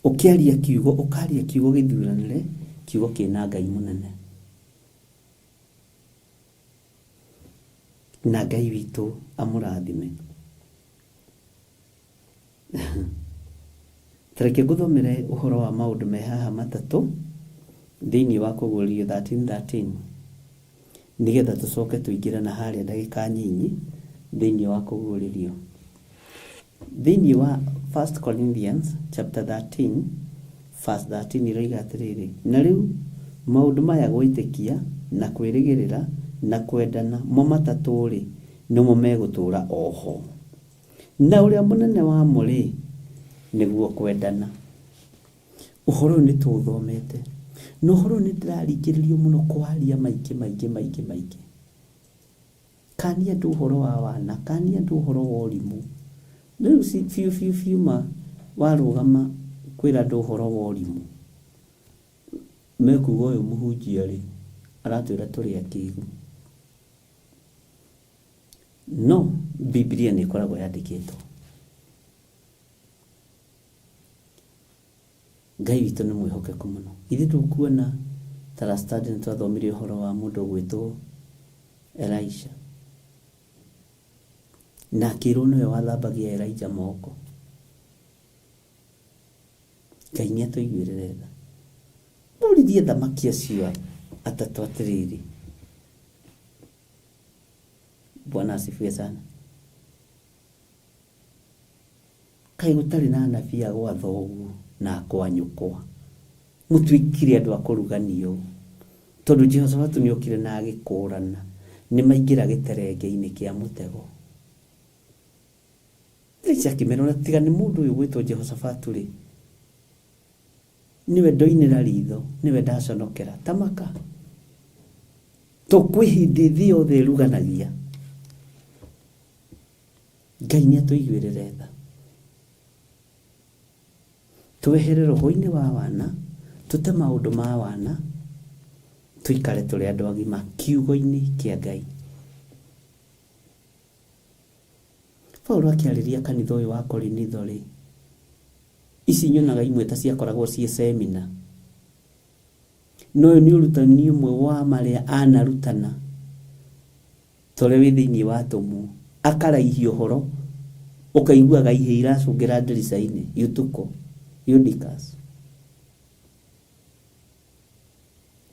Ũkĩaria kiugo, ũkaria kiugo gĩthuranĩre, kiugo kĩna Ngai mũnene. Na Ngai witũ amũrathime. Ta reke ngũthomere ũhoro wa maũndũ me haha matatũ thĩinĩ wa Kũguũrĩrio 13:13, nĩgetha tũcoke tũingĩre na harĩa ndagĩka nyinyi thĩinĩ wa Kũguũrĩrio. Thĩinĩ wa 1 Corinthians chapter 13 verse 13 iroiga atĩrĩrĩ, na rĩu maũndũ maya, gwĩtĩkia na kwĩrĩgĩrĩra na kwendana, mo matatũ-rĩ, nĩmo megũtũũra oho, na ũrĩa mũnene wamo rĩ, nĩguo kwendana. Ũhoro ũyũ nĩ tũũthomete, na ũhoro ũyũ nĩ ndĩraringĩrĩrio mũno kwaria maingĩ maingĩ maingĩ maingĩ. Kania andũ ũhoro wa wana, kania andũ ũhoro wa ũrimũ. Rĩu biũ biũ biũ ma warũgama kwĩra andũ ũhoro wa ũrimũ, mekuga ũyũ mũhunjia rĩ, aratwĩra tũrĩ akĩgu. No Bibilia nĩ ĩkoragwo yandĩkĩtwo. Ngai witũ nĩ mwĩhokeku mũno. Ithuĩ tũkuona ta last Saturday nĩ twathomire ũhoro wa mũndũ ũgwĩtwo Elisha, na akĩrwo nĩwe wathambagia Elijah moko. Ngai nĩ atũiguĩrĩre tha. Oririe thamaki acio atatũ atĩrĩrĩ, Bwana asifiwe sana, kaĩ gũtarĩ na anabii a gwa thoguo na a kwa nyũkwa, mũtuĩkire andũ a kũruganio? Tondũ Jehoshafatu nĩ okire na agĩkũrana nĩ maingĩra gĩterenge-inĩ kĩa mũtego. Elisha akĩmera, ona tiga nĩ mũndũ ũyũ gwĩtwo Jehoshafatu rĩ, nĩwe ndoinĩra ritho, nĩwe ndaconokera tamaka to kwĩ hĩndĩ thĩ yothe ĩruganagia. Ngai nĩ atũiguĩrĩre tha. Twehere roho-inĩ wa wana, tũte maũndũ ma wana, tũikare tũrĩ andũ agima kiugo-inĩ kĩa Ngai. Paulo akĩarĩria kanitha ũyũ wa Korinitho rĩ, ici nyonaga imwe ta ciakoragwo ciĩ semina. No ũyũ nĩ ũrutani ũmwe wa marĩa anarutana ta ũrĩa wĩ thĩinĩ wa atũmwo. Akaraihia ũhoro ũkaiguaga ihĩ iracũngĩra ndirica-inĩ, Yutuko, Eutychus.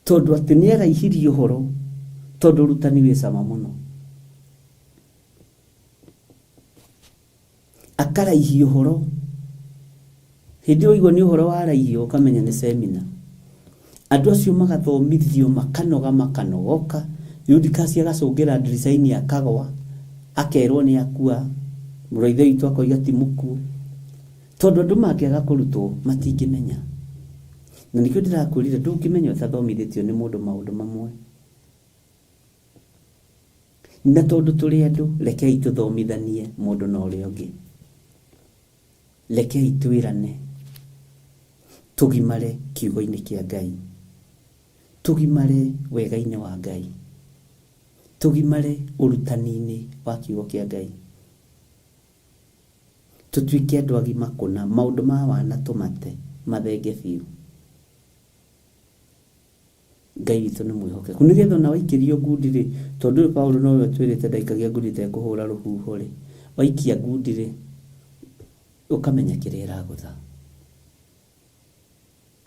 Tondũ atĩ nĩ araihirie ũhoro tondũ ũrutani wĩ cama mũno. Akaraihia ũhoro. Hĩndĩ ĩyo waigua nĩ ũhoro waraihio ũkamenya nĩ semina. Andũ acio magathomithio makanoga makanogoka. Eutychus agacũngĩra ndirica-inĩ akagwa, akerwo nĩ akua, mũrũ wa ithe witũ akoiga ti mũkuũ. Tondũ andũ mangĩaga kũrutwo matingĩmenya. Na nĩkĩo ndĩrakwĩrire ndũngĩmenya ũtathomithĩtio nĩ mũndũ maũndũ mamwe. Na tondũ tũrĩ andũ, rekei tũthomithanie mũndũ na ũrĩa ũngĩ. Rekei twĩrane tũgimare kiugo-inĩ kĩa Ngai. Tũgimare wega-inĩ wa Ngai. Tũgimare ũrutani-inĩ wa kiugo kĩa Ngai. Tũtuĩke andũ agima kũna, maũndũ ma wana tũmate mathenge biũ. Ngai witũ nĩ mwĩhokeku. Nĩgetha ona waikĩrio ngundi rĩ, tondũ ũyũ Paulo nowe ũtwĩrĩte ndaikagia ngundi ĩtekũhũra rũhuho rĩ, waikia ngundi rĩ, ũkamenya kĩrĩa ĩragũtha.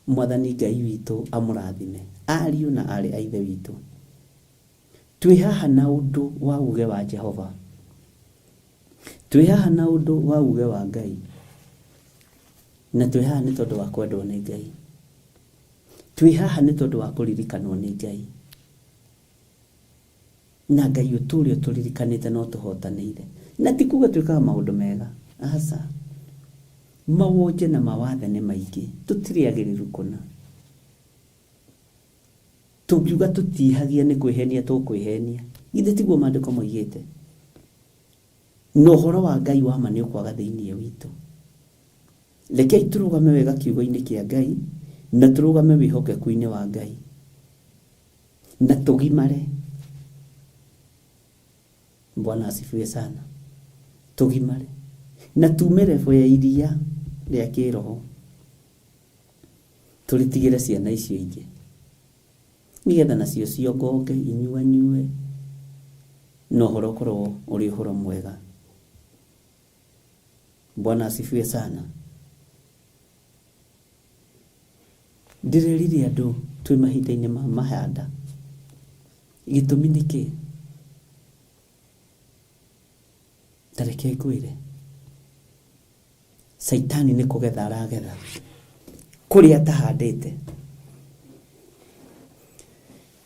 Mwathani Ngai witũ amũrathime, ariũ na aarĩ a Ithe witũ. Twĩ haha na ũndũ wa uge wa Jehova. Twĩ haha na ũndũ wa uge wa Ngai. Na twĩ haha nĩ tondũ wa kwendwo nĩ Ngai. Twĩ haha nĩ tondũ wa kũririkanwo nĩ Ngai. Na Ngai ũtũũre ũtũririkanĩte na ũtũhotanĩire. Na ti kuga twĩkaga maũndũ mega. Aca. Mawonje na mawathe nĩ maingĩ. Tũtirĩ agĩrĩru kũna. Tũngiuga tũtiĩhagia nĩ kwĩhenia tũkwĩhenia. Githĩ tiguo maandĩko moigĩte? Na ũhoro wa Ngai wa ma nĩ ũkwaga thĩinĩ witũ. Rekei tũrũgame wega kiugo-inĩ kĩa Ngai na tũrũgame wĩhokeku-inĩ wa Ngai na tũgimare. Bwana asifiwe sana. Tũgimare na tume level ya iria rĩa kĩroho tũrĩtigĩre ciana icio ingĩ nĩgetha nacio ciongonge inyuanyue na ũhoro ũkorwo ũrĩ ũhoro mwega. Bwana asifiwe sana. Ndĩrerire andũ twĩ mahinda-inĩ ma mahanda. Gĩtũmi nĩ kĩ? Ta reke ngwĩre. Caitani nĩ kũgetha aragetha kũrĩa atahandĩte.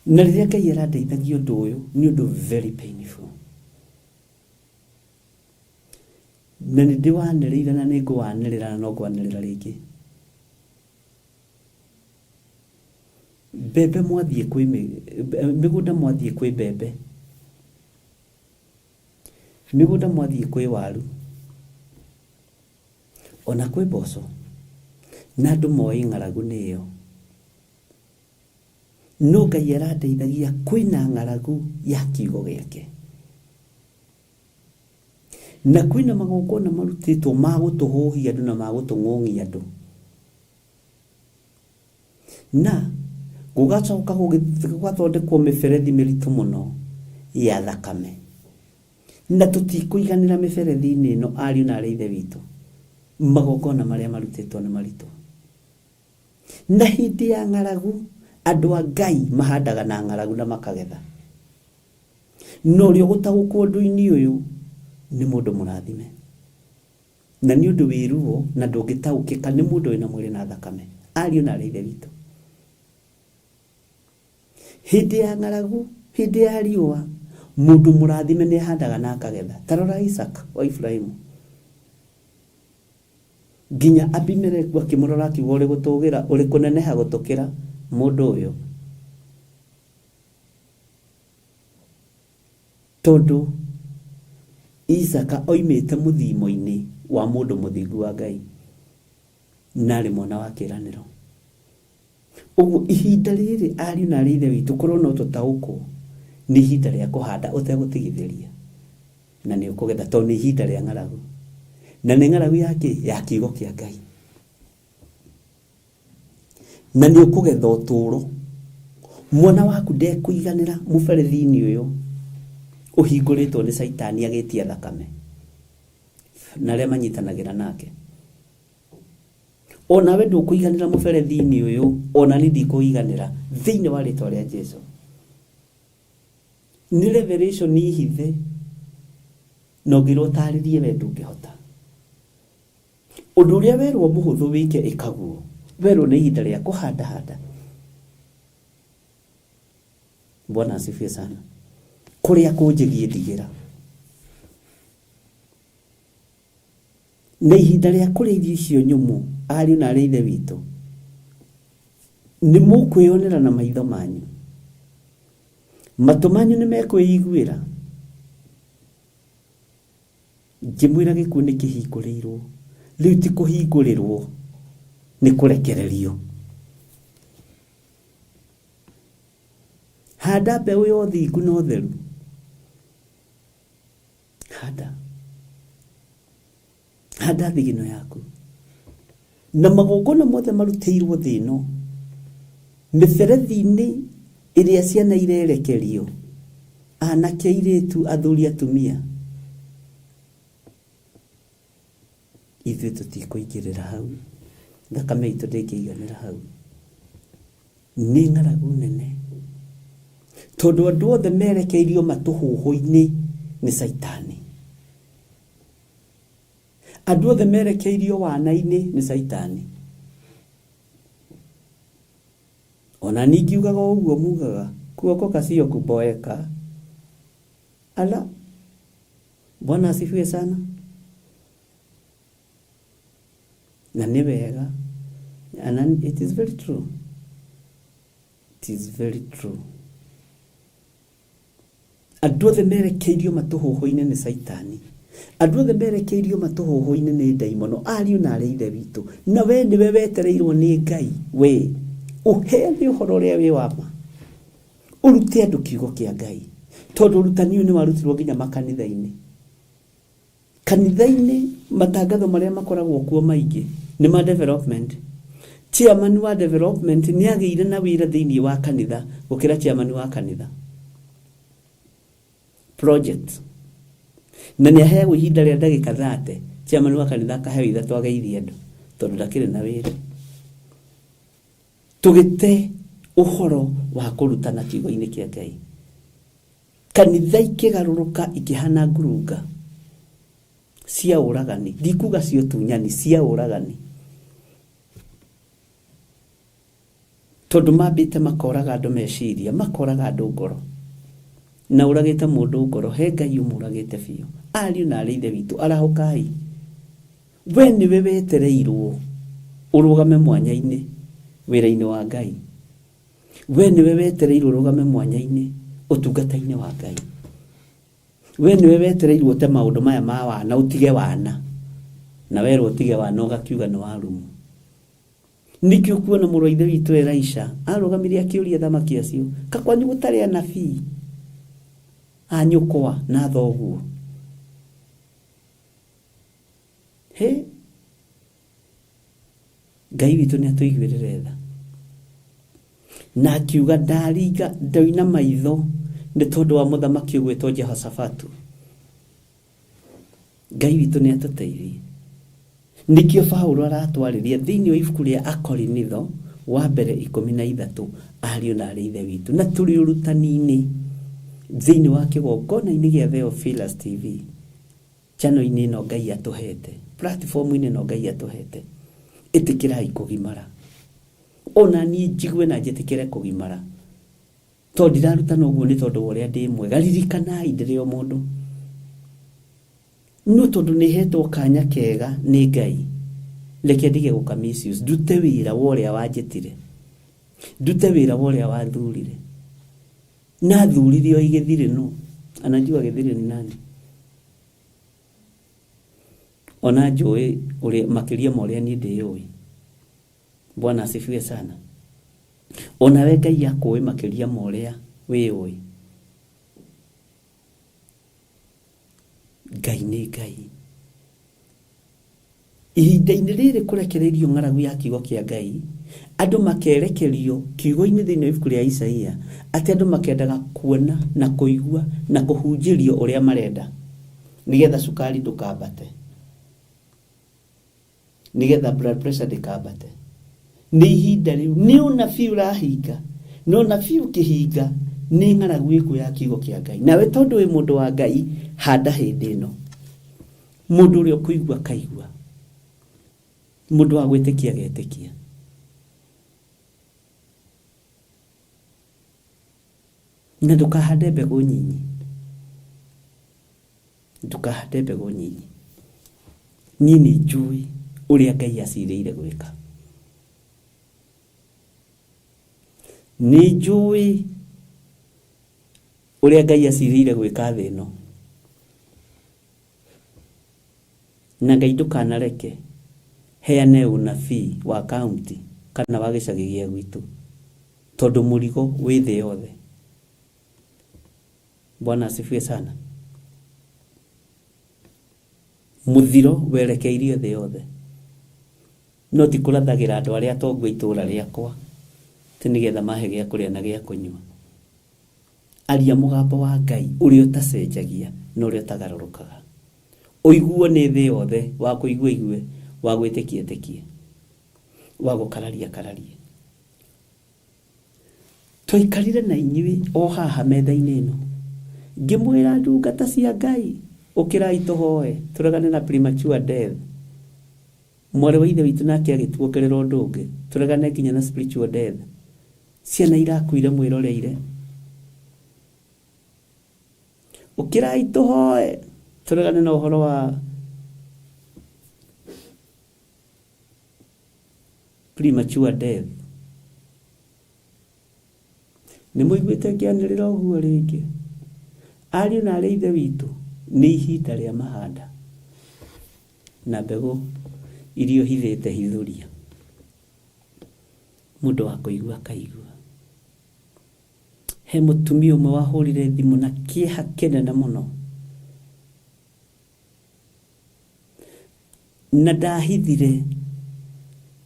Na rĩrĩa Ngai arandeithagia ũndũ ũyũ, nĩ ũndũ very painful. Na nĩ ndĩwanĩrĩire na nĩ ngũwanĩrĩra na no ngwanĩrĩra rĩngĩ. Mbembe mwathiĩ kwĩ mĩgũnda mwathiĩ kwĩ mbembe, mĩgũnda mwathiĩ kwĩ waru, ona kwĩ mboco, na andũ moĩ ng'aragu nĩ ĩyo. No Ngai arandeithagia kwĩna ng'aragu ya kiugo gĩake. Na kwĩna magongona marutĩtwo ma gũtũhũhia andũ na ma gũtũng'ũng'ia andũ. Na gũgacoka gũgathondekwo mĩberethi mĩritũ mũno ya thakame. Na tũtikũiganĩra mĩberethi-inĩ ĩno ariũ na arĩ ithe witũ. Magongona marĩa marutĩtwo nĩ maritũ. Na hĩndĩ ya ng'aragu, andũ a Ngai mahandaga na ng'aragu na makagetha. Na ũrĩa ũgũtaũkwo ũndũ-inĩ ũyũ nĩ mũndũ mũrathime. Na nĩ ũndũ wĩ ruo na ndũngĩtaũkĩka nĩ mũndũ wĩna mwĩrĩ na thakame. Ariũ na aarĩ a Ithe witũ. Hĩndĩ ya ng'aragu, hĩndĩ ya riũa, mũndũ mũrathime nĩ ahandaga na akagetha. Ta rora Isaka wa Iburahimu. Nginya Abimeleku akĩmũrora akiuga ũrĩ gũtũgĩra, ũrĩ kũneneha gũtũkĩra mũndũ ũyũ. Tondũ Isaaka oimĩte mũthimo-inĩ wa mũndũ mũthingu wa Ngai. Na arĩ mwana wa kĩĩranĩro. Ũguo ihinda rĩrĩ ariũ na arĩ ithe witũ korwo no tũtaũkwo nĩ ihinda rĩa kũhanda ũtegũtigithĩria na nĩ ũkũgetha tondũ nĩ ihinda rĩa ng'aragu na nĩ ng'aragu ya kĩ ya kiugo kĩa Ngai na nĩ ũkũgetha ũtũũro mwana waku ndekũiganĩra mũberethi-inĩ ũyũ ũhingũrĩtwo nĩ caitani agĩtia thakame na arĩa manyitanagĩra nake onawe ndũkũiganĩra mũberethi-inĩ ũyũ ona niĩ ndikũiganĩra thĩinĩ wa rĩtwa rĩa Jesu nĩ revelation hithe na ũngĩrwo ũtarĩrie we ndũngĩhota ũndũ ũrĩa werwo mũhũthũ wĩke ĩkaguo werwo nĩ ihinda rĩa kũhanda handa Bwana asifiwe sana kũrĩa kũnjĩgiĩ ndigĩra na ihinda rĩa kũrĩa irio icio nyũmũ ariũ na arĩ ithe witũ nĩ mũkwĩyonera na maitho manyu matũ manyu nĩ mekwĩiguĩra ngĩmwĩra gĩkuũ nĩ kĩhingũrĩirwo rĩu ti kũhingũrĩrwo nĩ kũrekererio handa mbeũ ya ũthingu na ũtheru handa handa thigino yaku na magongona mothe marutĩirwo thĩ ĩno mĩberethi-inĩ ĩrĩa ciana irerekerio anake airĩtu athuri atumia ithuĩ tũtikũingĩrĩra hau thakame itũ ndĩngĩiganĩra hau nĩ ng'aragu nene tondũ andũ othe merekeirio matũhũhũ-inĩ nĩ caitani andũ othe merekeirio wana-inĩ nĩ caitani ona ningiugaga o ũguo mugaga kuokoka sio kuboeka ala Bwana asifiwe sana na nĩ wega and it is very true it is very true andũ othe merekeirio matũhũhũ-inĩ nĩ caitani andũ othe merekeirio matũhũhũ-inĩ nĩ ndaimono ariũ na arĩ ithe witũ na we nĩwe wetereirwo nĩ Ngai we ũheane ũhoro ũrĩa wĩ wa ma ũrute andũ kiugo kĩa Ngai tondũ ũrutani ũyũ nĩ warutirwo nginya makanitha-inĩ kanitha-inĩ matangatho marĩa makoragwo kuo maingĩ nĩ ma development chairman wa development nĩ agĩire na wĩra thĩinĩ wa kanitha gũkĩra chairman wa kanitha project na nĩ aheagwo ihinda rĩa ndagĩka 30 chairman wa kanitha akaheo ithatũ ageithie andũ tondũ ndakĩrĩ na wĩra tũgĩte ũhoro wa kũrutana kiugo-inĩ kĩa Ngai kanitha ikĩgarũrũka ikĩhana ngurunga cia ũragani ndikuga cia ũtunyani cia ũragani tondũ mambĩte makoraga andũ meciria makoraga andũ ngoro na ũragĩte mũndũ ngoro he Ngai ũmũragĩte biũ ariũ na arĩ ithe witũ arahũkai we nĩwe wetereirwo ũrũgame mwanya-inĩ wĩra-inĩ wa Ngai we nĩwe wetereirwo ũrũgame mwanya-inĩ ũtungata-inĩ wa Ngai we nĩwe wetereirwo ũte maũndũ maya ma wana ũtige wana na werwo ũtige wana ũgakiuga nĩ warumu nikĩo kuona mũrũ wa ithe witũ Elisha arũgamire akĩũria thamaki acio kakwanyu gũtarĩ anabii a nyũkwa na thoguo he Ngai witũ nĩ atũiguĩrĩre tha na akiuga ndaringa ndoina maitho nĩ tondũ wa mũthamaki ũgwĩtwo Jehoshafatu Ngai witũ nĩ atũteithie nikĩo Paulo aratwarĩria thĩinĩ wa ibuku rĩa Akorinitho wa mbere 13 ariũ na arĩ ithe witũ na tũrĩ ũrutani-inĩ thĩinĩ wa kĩgongona-inĩ gĩa Theophilus TV channel-inĩ ĩno Ngai atũhete platform-inĩ ĩno Ngai atũhete ĩtĩkĩrai kũgimara ona niĩ njigue na njĩtĩkĩre kũgimara tondũ ndirarutana ũguo nĩ tondũ wa ũrĩa ndĩ mwega ririkanai ndĩrĩ o mũndũ no tondũ nĩ hetwo kanya kega nĩ Ngai reke ndige gũka misuse ndute wĩra wa ũrĩa wanjĩtire ndute wĩra wa ũrĩa wathurire na thurire o igĩthirĩ no anajua gĩthirĩ ni nani ona njũĩ ũrĩa makĩria ma ũrĩa niĩ ndĩyũĩ Bwana asifiwe sana. Onawe Ngai akũĩ makĩria ma ũrĩa wĩũĩ. Ngai nĩ Ngai. Ihinda-inĩ rĩrĩ kũrekereirio ng'aragu ya kiugo kĩa Ngai, andũ makerekerio kiugo-inĩ thĩinĩ wa ibuku rĩa Isaia, atĩ andũ makendaga kuona na kũigua na kũhunjĩrio ũrĩa marenda, nĩgetha cukari ndũkambate, nĩgetha blood pressure ndĩkambate. Nĩ ihinda rĩu, nĩ ũnabii ũrahinga, na ũnabii ũkĩhinga nĩ ng'aragu ĩkũ ya kiugo kĩa Ngai. Nawe tondũ wĩ mũndũ wa Ngai, handa hĩndĩ ĩno. Mũndũ ũrĩa ũkũigua akaigua, mũndũ wa gwĩtĩkia agetĩkia. Na ndũkahande mbegũ nyinyi, ndũkahande mbegũ nyinyi. Niĩ nĩ njũĩ ũrĩa Ngai acirĩire gwĩka. Nĩ njũĩ ũrĩa Ngai acirĩire gwĩka thĩ ĩno. Na Ngai ndũkanareke heane ũnabii wa kaunti kana wa gĩcagi gĩa gwitũ, tondũ mũrigo wĩ thĩ yothe. Bwana asifiwe sana. Mũthiro werekeirio thĩ yothe. No ti kũrathagĩra andũ arĩa atongu a itũũra rĩakwa atĩ nĩgetha mahe gĩa kũrĩa na gĩa kũnyua. Aria mũgambo wa Ngai ũrĩa ũtacenjagia na ũrĩa ũtagarũrũkaga. Ũiguo nĩ thĩ yothe, wa kũigua aigue, wa gwĩtĩkia etĩkie, wa gũkararia akararie. Twaikarire na inyuĩ o haha metha-inĩ ĩno, ngĩmwĩra ndungata cia Ngai, ũkĩrai tũhoe, tũregane na premature death. Mwarĩ wa ithe witũ nake agĩtuongerera ũndũ ũngĩ, tũregane nginya na spiritual death. Ciana irakuire mwĩroreire. Ũkĩrai tũhoe, tũregane na ũhoro wa premature death. Nĩ mũiguĩte ngĩanĩrĩra ũguo rĩngĩ? Ariũ na aarĩ a Ithe witũ, nĩ ihinda rĩa mahanda na mbegũ iria ũhithĩte hithũria. Mũndũ wa kũigua akaigua. He mũtumia ũmwe wahũrire thimũ na kĩeha kĩnene mũno. Na ndahithire,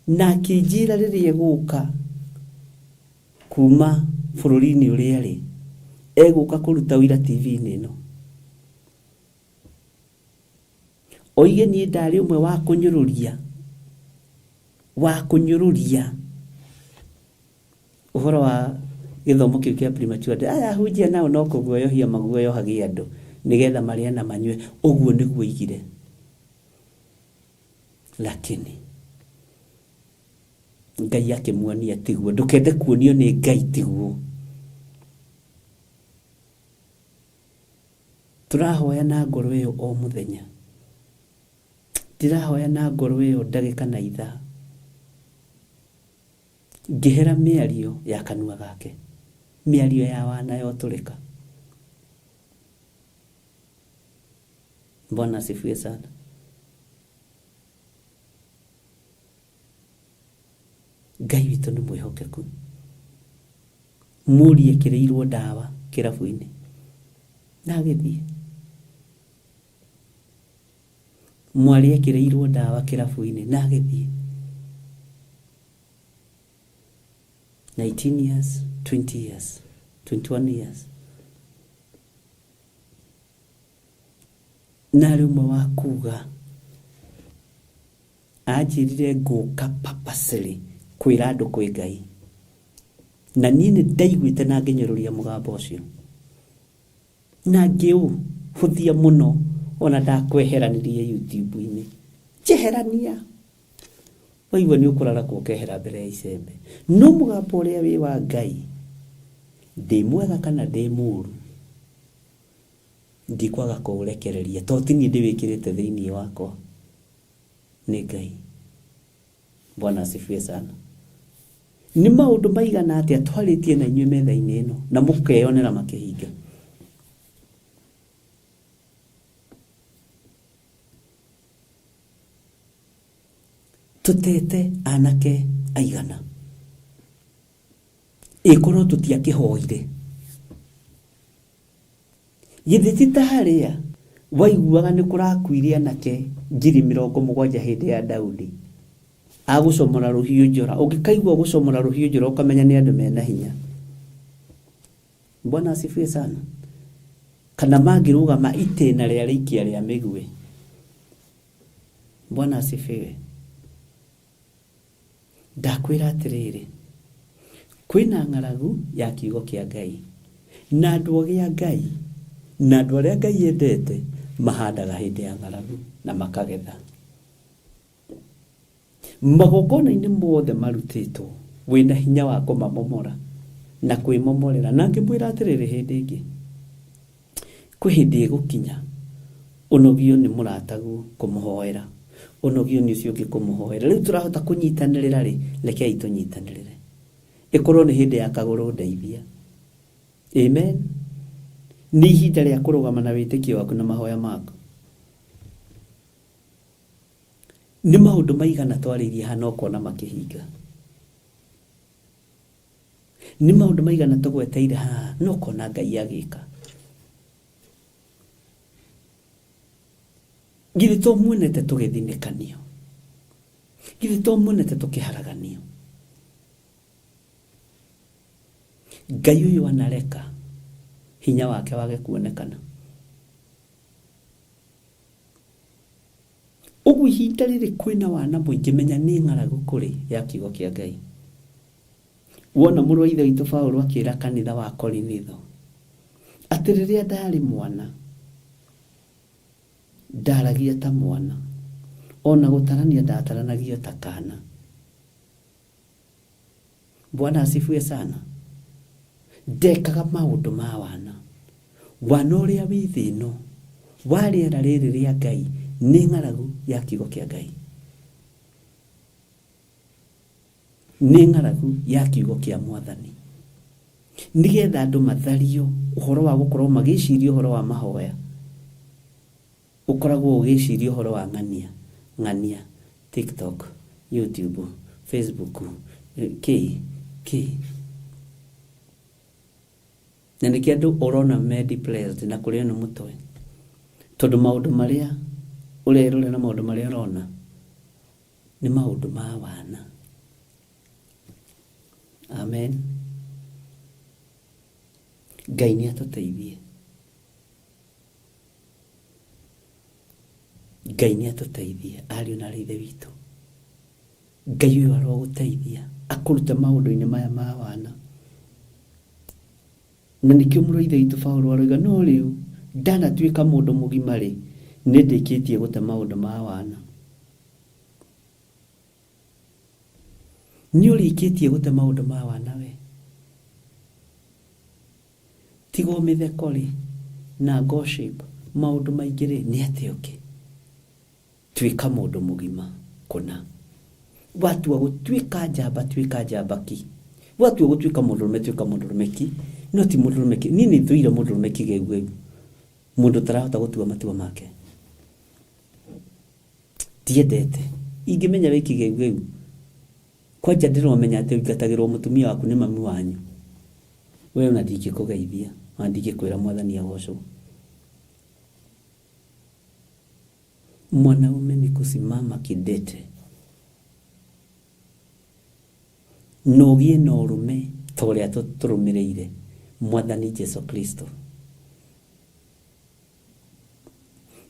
na akĩnjĩra rĩrĩa egũka kuma bũrũri-inĩ ũrĩa arĩ, egũka kũruta ũira TV-inĩ ĩno. Oige niĩ ndarĩ ũmwe wa kũnyũrũria, wa kũnyũrũria ũhoro wa gĩthomo kĩu kĩa premature death. Aya ahunjia nao no kũguoyohia maguoyohagia andũ nĩgetha marĩe na manyue. Ũguo nĩguo oigire. Lakini Ngai akĩmuonia tiguo. Ndũkende kuonio nĩ Ngai tiguo. Tũrahoya na ngoro ĩyo o mũthenya. Ndĩrahoya na ngoro ĩyo ndagĩka na ithaa. Ngĩhera mĩario ya kanua gake, mĩario ya wana ya ũtũrĩka. Bwana asifiwe sana. Ngai witũ nĩ mwĩhokeku. Mũriũ ekĩrĩirwo ndawa kĩrabu-inĩ na agĩthiĩ. Mwarĩ ekĩrĩirwo ndawa kĩrabu-inĩ na agĩthiĩ. 19 years, 20 years, 21 years. Na arĩ ũmwe wa kuga anjĩrire ngũka purposely kwĩra andũ kwĩ Ngai. Na niĩ nĩ ndaiguĩte na ngĩnyũrũria mũgambo ũcio. Na ngĩũhũthia mũno ona ndakweheranirie YouTube-inĩ. Njeherania! Waigua nĩ ũkũrarakwo ũkehera mbere ya icembe. No mũgambo ũrĩa wĩ wa Ngai, ndĩ mwega kana ndĩ mũru, ndikwaga kũũrekereria tondũ ti niĩ ndĩwĩkĩrĩte thĩinĩ wakwa, nĩ Ngai. Bwana asifiwe sana. Nĩ maũndũ maigana atĩa twarĩtie na inyuĩ metha-inĩ ĩno na mũkeyonera makĩhinga. Tũtete anake aigana ĩkorwo tũtiakĩhoire githĩ ti ta harĩa waiguaga nĩ kũrakuire anake 70,000 hĩndĩ ya Daudi agũcomora rũhiũ njora. Ũngĩkaigua gũcomora rũhiũ njora ũkamenya nĩ andũ mena hinya. Bwana asifiwe sana. Kana mangĩrũgama itĩna rĩa rĩikia rĩa mĩguĩ. Bwana asifiwe. Ndakwĩra atĩrĩrĩ, kwĩna ng'aragu ya kiugo kĩa Ngai na andũ ogĩ a Ngai na andũ arĩa Ngai endete mahandaga hĩndĩ ya ng'aragu na makagetha. Magongona-inĩ mothe marutĩtwo wĩna hinya wa kũmamomora na kwĩmomorera. Na ngĩmwĩra atĩrĩrĩ, hĩndĩ ĩngĩ kwĩ hĩndĩ ĩgũkinya ũnogio nĩ mũrataguo kũmũhoera, ũnogio nĩ ũcio ũngĩ kũmũhoera. Rĩu tũrahota kũnyitanĩrĩra rĩ, rekei tũnyitanĩrĩre, ĩkorwo nĩ hĩndĩ ya kagũrũ ndeithia. Amen. Nĩ ihinda rĩa kũrũgama na wĩtĩkio waku na mahoya maku. Nĩ maũndũ maigana twarĩirie haha na ũkona makĩhinga. Nĩ maũndũ maigana tũgweteire haha na ũkona Ngai agĩka. Githĩ to muonete tũgĩthinĩkanio? Githĩ to muonete tũkĩharaganio? Ngai ũyũ anareka hinya wake wage kuonekana. Ũguo ihinda rĩrĩ kwĩna wana mũingĩ, menya nĩ ng'aragu kũrĩ ya kiugo kĩa Ngai. Wona mũrũ wa ithe witũ Paulo akĩra kanitha wa Korinitho atĩ rĩrĩa ndarĩ mwana ndaragia ta mwana, ona gũtarania ndataranagia ta kana. Bwana asifiwe sana. Ndekaga maũndũ ma wana. Wana ũrĩa wĩ thĩ ĩno wa rĩera rĩrĩ rĩa Ngai nĩ ng'aragu ya kiugo kĩa Ngai. Nĩ ng'aragu ya kiugo kĩa Mwathani. Nĩgetha andũ mathario ũhoro wa gũkorwo magĩciria ũhoro wa mahoya, ũkoragwo ũgĩciria ũhoro wa ng'ania, ng'ania, TikTok, YouTube, Facebook, kĩ, kĩ. Na nĩkĩo andũ ũrona me depressed na kũrĩo nĩ mũtwe, tondũ maũndũ marĩa ũrerorera na maũndũ marĩa ũrona nĩ maũndũ ma wana. Amen. Ngai nĩ atũteithie. Ngai nĩ atũteithie ariũ na aarĩ a Ithe witũ. Ngai ũyũ arogũteithia akũrute maũndũ-inĩ maya ma wana. Na nĩkĩo mũrũ wa Ithe witũ Paulo aroiga, no rĩu ndanatuĩka mũndũ mũgima rĩ, nĩ ndĩkĩtie gũte maũndũ ma wana. Nĩ ũrĩkĩtie gũte maũndũ ma wana we? Tiga o mĩtheko rĩ, na gossip, maũndũ maingĩ rĩ, nĩ atĩa ũngĩ? Tuĩka mũndũ mũgima kũna. Watua gũtuĩka njamba tuĩka njamba ki. Watua gũtuĩka mũndũrũme tuĩka mũndũrũme ki. No ti mũndũrũme ki. Niĩ nĩ thũire mũndũrũme kĩgeugeu. Mũndũ ũtarahota gũtua matua make. Ndiendete. Ingĩmenya wĩ kĩgeugeu, kwanja ndĩromenya atĩ ũingatagĩrwo mũtumia waku nĩ mami wanyu. We ona ndingĩkũgeithia, ona ndingĩkwĩra Mwathani agocwo. Mwanaume ni kusimama kidete na ũgĩe na ũrũme ta ũrĩa tũrũmĩrĩire Mwathani Jesu Kristo.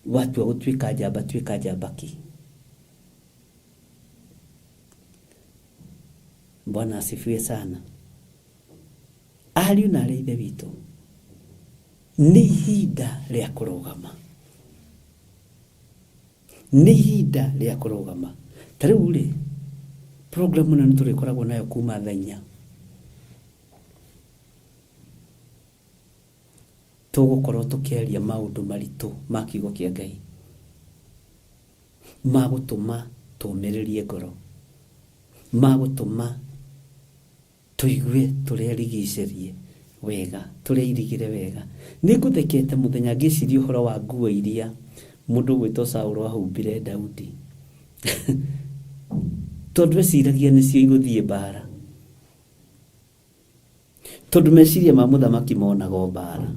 Watua gũtuĩka njamba tuĩka njamba ki. Bwana asifiwe sana. Ariũ na aarĩ a Ithe witũ, nĩ ihinda rĩa kũrũgama. Nĩ ihinda rĩa kũrũgama. Ta rĩu rĩ, program ĩno nĩ tũrĩkoragwo nayo kuma thaa inya. Tũgũkorwo tũkĩaria maũndũ maritũ ma kiugo kĩa Ngai ma gũtũma tũmĩrĩrie ngoro, ma gũtũma tũigue tũrerigicĩrie wega, tũreirigĩre wega. Nĩ ngũthekete mũthenya ngĩciria ũhoro wa nguo iria mũndũ ũgwĩtwo Saũlũ ahumbire Daudi. Tondũ eciragia nĩcio igũthiĩ mbara. Tondũ meciria ma mũthamaki monaga o mbara.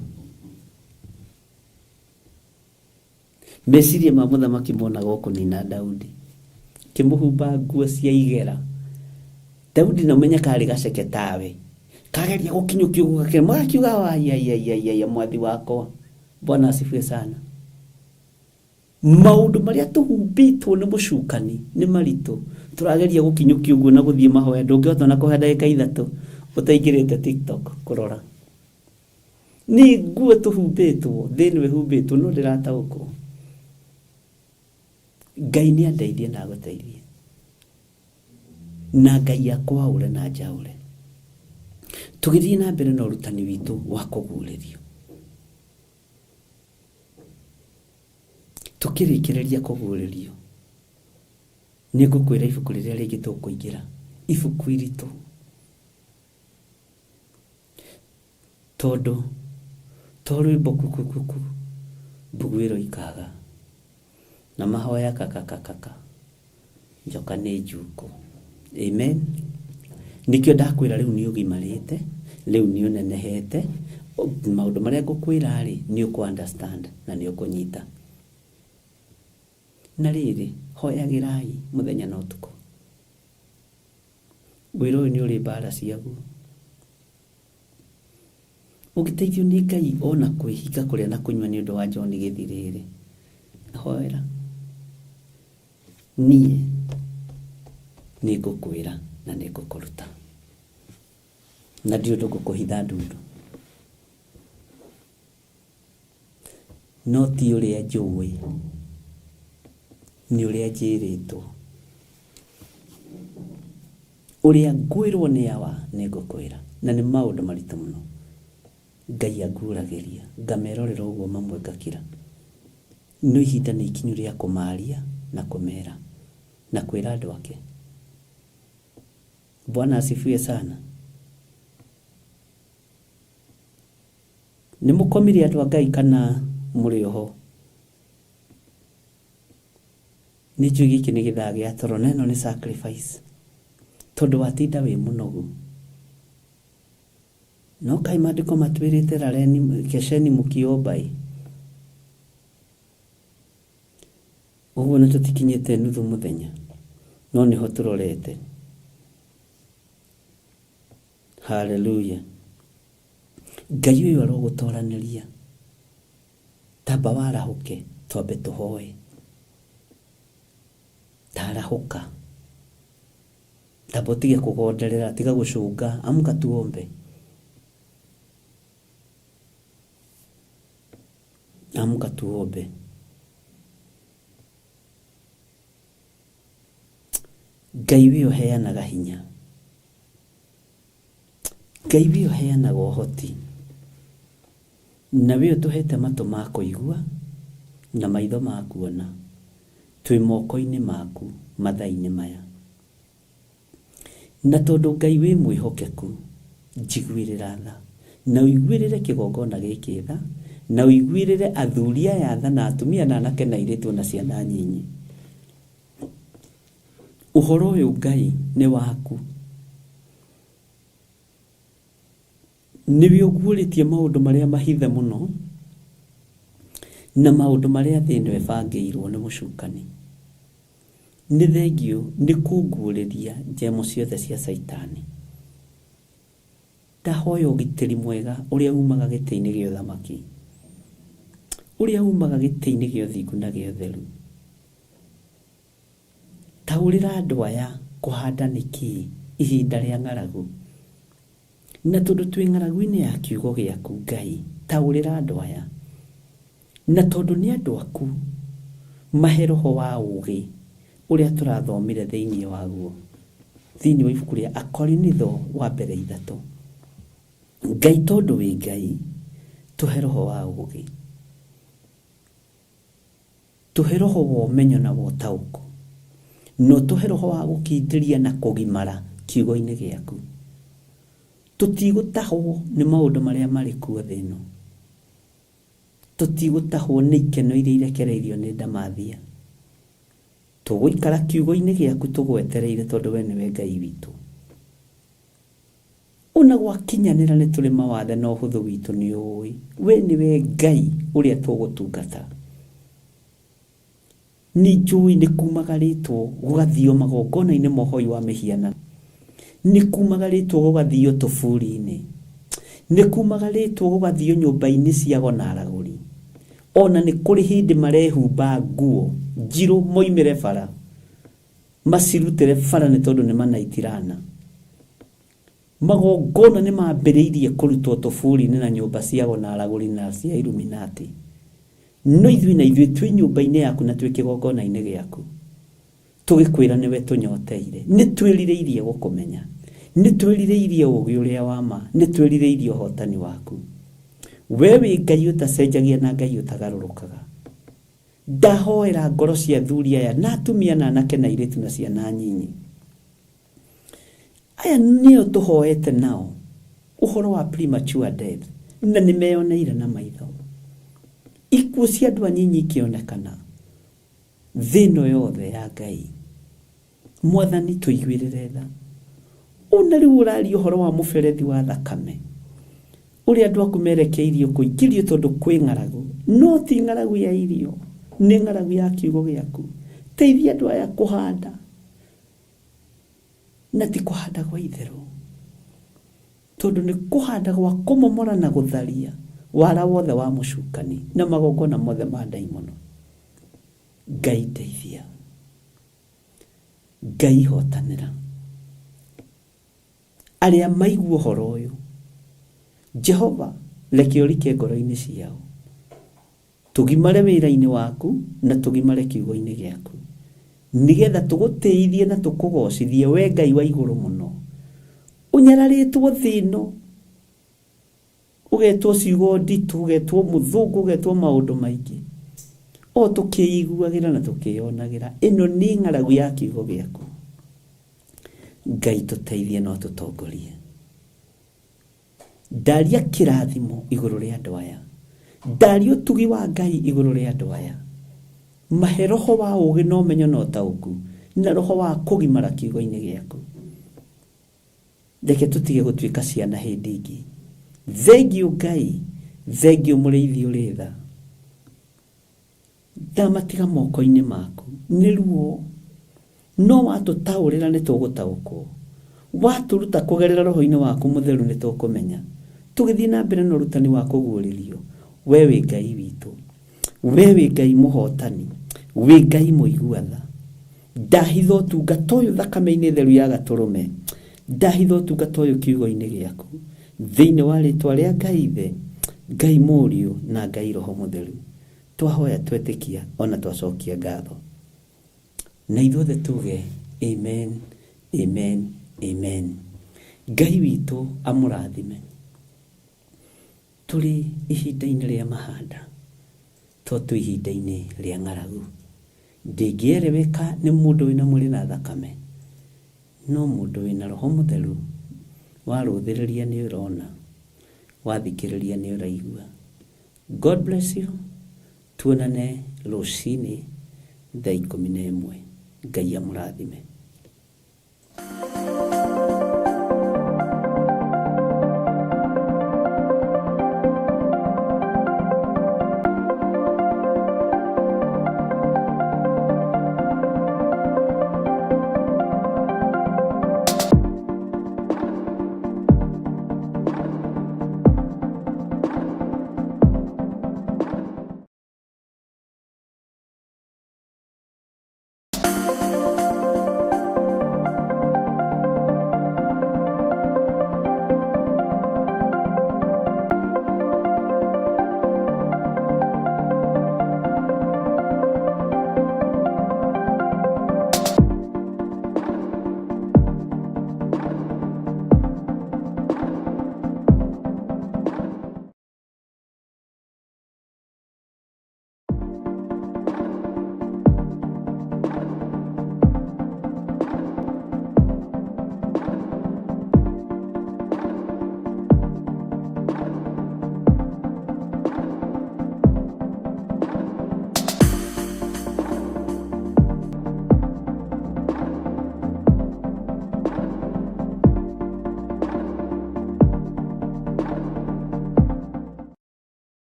Meciria ma mũthamaki monaga o kũnina Daudi. Kĩmũhumba nguo cia igera. Daudi na ũmenye karĩ gaceke tawe. Kageria gũkinyũkia ũguo gakĩrema magakiuga waiaiaiaia mwathi wakwa. Bwana asifiwe sana. Maũndũ marĩa tũhumbĩtwo nĩ mũcukani nĩ maritũ. Tũrageria gũkinyũkia ũguo na gũthiĩ mahoya ndũngĩhota ona kũhoya ndagĩka ithatũ ũtaingĩrĩte TikTok kũrora. Nĩ nguo tũhumbĩtwo, thĩ ĩno ĩhumbĩtwo no ndĩrataũkwo. Ngai nĩ andeithie na agũteithie. Na Ngai akwaũre na njaũre. Tũgĩthiĩ na mbere na ũrutani witũ wa kũguũrĩrio. Tũkĩrĩkĩrĩria kũguũrĩrio, nĩ ngũkwĩra ibuku rĩrĩa rĩngĩ tũkũingĩra, ibuku iritũ. Tondũ to rwĩmbo kukukuku, mbuguĩro ikaga, na mahoya kakakakaka, njoka nĩ njukũ. Amen. Nĩkĩo ndakwĩra rĩu nĩ ũgimarĩte, rĩu nĩ ũnenehete, maũndũ marĩa ngũkwĩra rĩ, nĩ ũkũ understand na nĩ ũkũnyita. Na rĩrĩ, hoyagĩrai mũthenya na ũtukũ. Wĩra ũyũ nĩ ũrĩ mbara ciaguo. Ũngĩteithio nĩ Ngai ona kwĩhinga kũrĩa na kũnyua nĩ ũndũ wa John Gĩthirĩrĩ, hoera. Niĩ nĩ ngũkwĩra na nĩ ngũkũruta. Na ndirĩ ũndũ ngũkũhitha ndundu. No ti ũrĩa njũĩ, nĩ ũrĩa njĩrĩtwo. Ũrĩa ngwĩrwo nĩ Awa nĩ ngũkwĩra. Na nĩ maũndũ maritũ mũno. Ngai anguũragĩria, ngamerorera ũguo mamwe ngakira. No ihinda nĩ ikinyu rĩa kũmaria na kũmera na kwĩra andũ ake. Bwana asifiwe sana. Nĩ mũkomire andũ a Ngai kana mũrĩ oho? Nĩ njũĩ gĩkĩ nĩ gĩthaa gĩa toro na ĩno nĩ sacrifice tondũ watinda wĩ mũnogu. No kaĩ maandĩko matwĩrĩte rareni, kesheni mũkiomba ĩ. Ũguo nĩ tũtikinyĩte nuthu mũthenya, no nĩho tũrorete. Haleluya. Ngai ũyũ arogũtoranĩria. Tamba warahũke twambe tũhoe. Tarahũka. Tamba ũtige kũgonderera, tiga gũcũnga. Amka tuombe. Amka tuombe. Ngai we ũheanaga hinya. Ngai we ũheanaga ũhoti. Na we ũtũhete matũ ma kũigua na maitho ma kuona. Twĩ moko-inĩ maku mathaa-inĩ maya. Na tondũ Ngai wĩ mwĩhokeku, njiguĩrĩra tha, na ũiguĩrĩre kĩgongona gĩkĩ tha, na ũiguĩrĩre athuri aya tha, na atumia na anake na airĩtu o na ciana nyinyi. Ũhoro ũyũ Ngai nĩ waku. Nĩwe ũguũrĩtie maũndũ marĩa mahithe mũno, na maũndũ marĩa thĩ ĩno ĩbangĩirwo nĩ mũcukani. Nĩ thengiũ nĩ kũnguũrĩria njemo ciothe cia Caitani. Ndahoya ũgitĩri mwega ũrĩa umaga gĩtĩ-inĩ gĩa ũthamaki, ũrĩa umaga gĩtĩ-inĩ gĩa ũthingu na gĩa ũtheru. Taũrĩra andũ aya kũhanda nĩ kĩĩ ihinda rĩa ng'aragu. Na tondũ twĩ ng'aragu-inĩ ya kiugo gĩaku Ngai, taũrĩra andũ aya. Na tondũ nĩ andũ aku, mahe roho wa ũũgĩ ũrĩa tũrathomire thĩinĩ waguo, thĩinĩ wa ibuku rĩa Akorinitho wa mbere ithatũ. Ngai tondũ wĩ Ngai, tũhe roho wa ũũgĩ. Tũhe roho wa ũmenyo na wa ũtaũku, na ũtũhe roho wa gũkindĩria na kũgimara kiugo-inĩ gĩaku. Tũtigũtahwo nĩ maũndũ marĩa marĩ kuo thĩ ĩno. Tũtigũtahwo nĩ ikeno iria irekereirio nĩ ndamathia. Tũgũikara kiugo-inĩ gĩaku tũgwetereire tondũ we nĩwe Ngai witũ. Ona gwakinyanĩra nĩ tũrĩ mawathe na ũhũthũ witũ nĩ ũĩ. We nĩwe Ngai ũrĩa tũgũtungata. Nĩ njũĩ nĩ kumagarĩtwo gũgathio magongona-inĩ ma ũhoi wa mĩhianano. Nĩ kumagarĩtwo gũgathio tũburi-inĩ. Nĩ kumagarĩtwo gũgathio nyũmba-inĩ cia ago na aragũri. Ona nĩ kũrĩ hĩndĩ marehumba nguo njirũ moimĩre bara. Macirutĩre bara nĩ tondũ nĩ manaitirana. Magongona nĩ mambĩrĩirie kũrutwo tũburi-inĩ na nyũmba cia ago na aragũri na cia Illuminati. No ithuĩ na ithuĩ twĩ nyũmba-inĩ yaku na twĩ kĩgongona-inĩ gĩaku, tũgĩkwĩra nĩwe tũnyoteire. Nĩ twĩrirĩirie gũkũmenya. Nĩ twĩrirĩirie ũũgĩ ũrĩa wa ma. Nĩ twĩrirĩirie ũhotani waku. We wĩ Ngai ũtacenjagia na Ngai ũtagarũrũkaga. Ndahoera ngoro cia athuri aya na atumia na anake na airĩtu na ciana nyinyi. Aya nĩo tũhoete nao ũhoro wa premature death na nĩ meyoneire na maitho. Ikuũ cia andũ anyinyi ikĩonekana thĩ ĩno yothe ya Ngai. Mwathani tũiguĩrĩre tha. Ona rĩu ũraria ũhoro wa mũberethi wa thakame ũrĩa andũ aku merekeirio kũingĩrio tondũ kwĩ ng'aragu. No ti ng'aragu ya irio, nĩ ng'aragu ya kiugo gĩaku. Teithia andũ aya kũhanda na ti kũhanda gwa itherũ, tondũ nĩ kũhanda gwa kũmomora na gũtharia wara wothe wa mũcukani na magongona mothe ma ndaimono. Ngai ndeithia, Ngai hotanĩra arĩa maigua ũhoro ũyũ. Jehova, reke ũrike ngoro-inĩ ciao. Tũgimare wĩra-inĩ waku na tũgimare kiugo-inĩ gĩaku, nĩgetha tũgũtĩithie na tũkũgoocithie, wee Ngai wa igũrũ mũno. Ũnyararĩtwo thĩ ĩno, ũgetwo ciugo nditũ, ũgetwo mũthũngũ, ũgetwo maũndũ maingĩ, o tũkĩiguagĩra na tũkĩyonagĩra. Ĩno nĩ ng'aragu ya kiugo gĩaku. Ngai tũteithie na ũtũtongorie. Ndaria kĩrathimo igũrũ rĩa andũ aya. Ndaria ũtugi wa Ngai igũrũ rĩa andũ aya. Mahe roho wa ũũgĩ na ũmenyo na ũtaũku, na roho wa kũgimara kiugo-inĩ gĩaku. Reke tũtige gũtuĩka ciana hĩndĩ ĩngĩ. Thengiũ Ngai, thengiũ mũrĩithi ũrĩ tha. Ndamatiga moko-inĩ maku. Nĩ ruo. No watũtaũrĩra nĩ tũgũtaũkwo. Watũruta kũgerera Roho-inĩ waku Mũtheru nĩ tũkũmenya. Tũgĩthiĩ na mbere na ũrutani wa kũguũrĩrio, wee wĩ Ngai witũ. Wee wĩ Ngai mũhotani. Wĩ Ngai mũigua tha. Ndahitha ũtungata ũyũ thakame-inĩ theru ya Gatũrũme. Ndahitha ũtungata ũyũ kiugo-inĩ gĩaku. Thĩinĩ wa rĩtwa rĩa Ngai Ithe, Ngai Mũriũ na Ngai Roho Mũtheru. Twahoya twetĩkia ona twacokia ngatho. Na ithuothe tuge amen, amen, amen. Ngai witũ amũrathime. Tũrĩ ihinda-inĩ rĩa mahanda, to twĩ ihinda-inĩ rĩa ng'aragu. Ndĩngĩereweka nĩ mũndũ wĩna mwĩrĩ na thakame, no mũndũ wĩna Roho Mũtheru, warũthĩrĩria nĩ ũrona, wathikĩrĩria nĩ ũraigua. God bless you. Tuonane rũcinĩ thaa 11. Ngai amũrathime.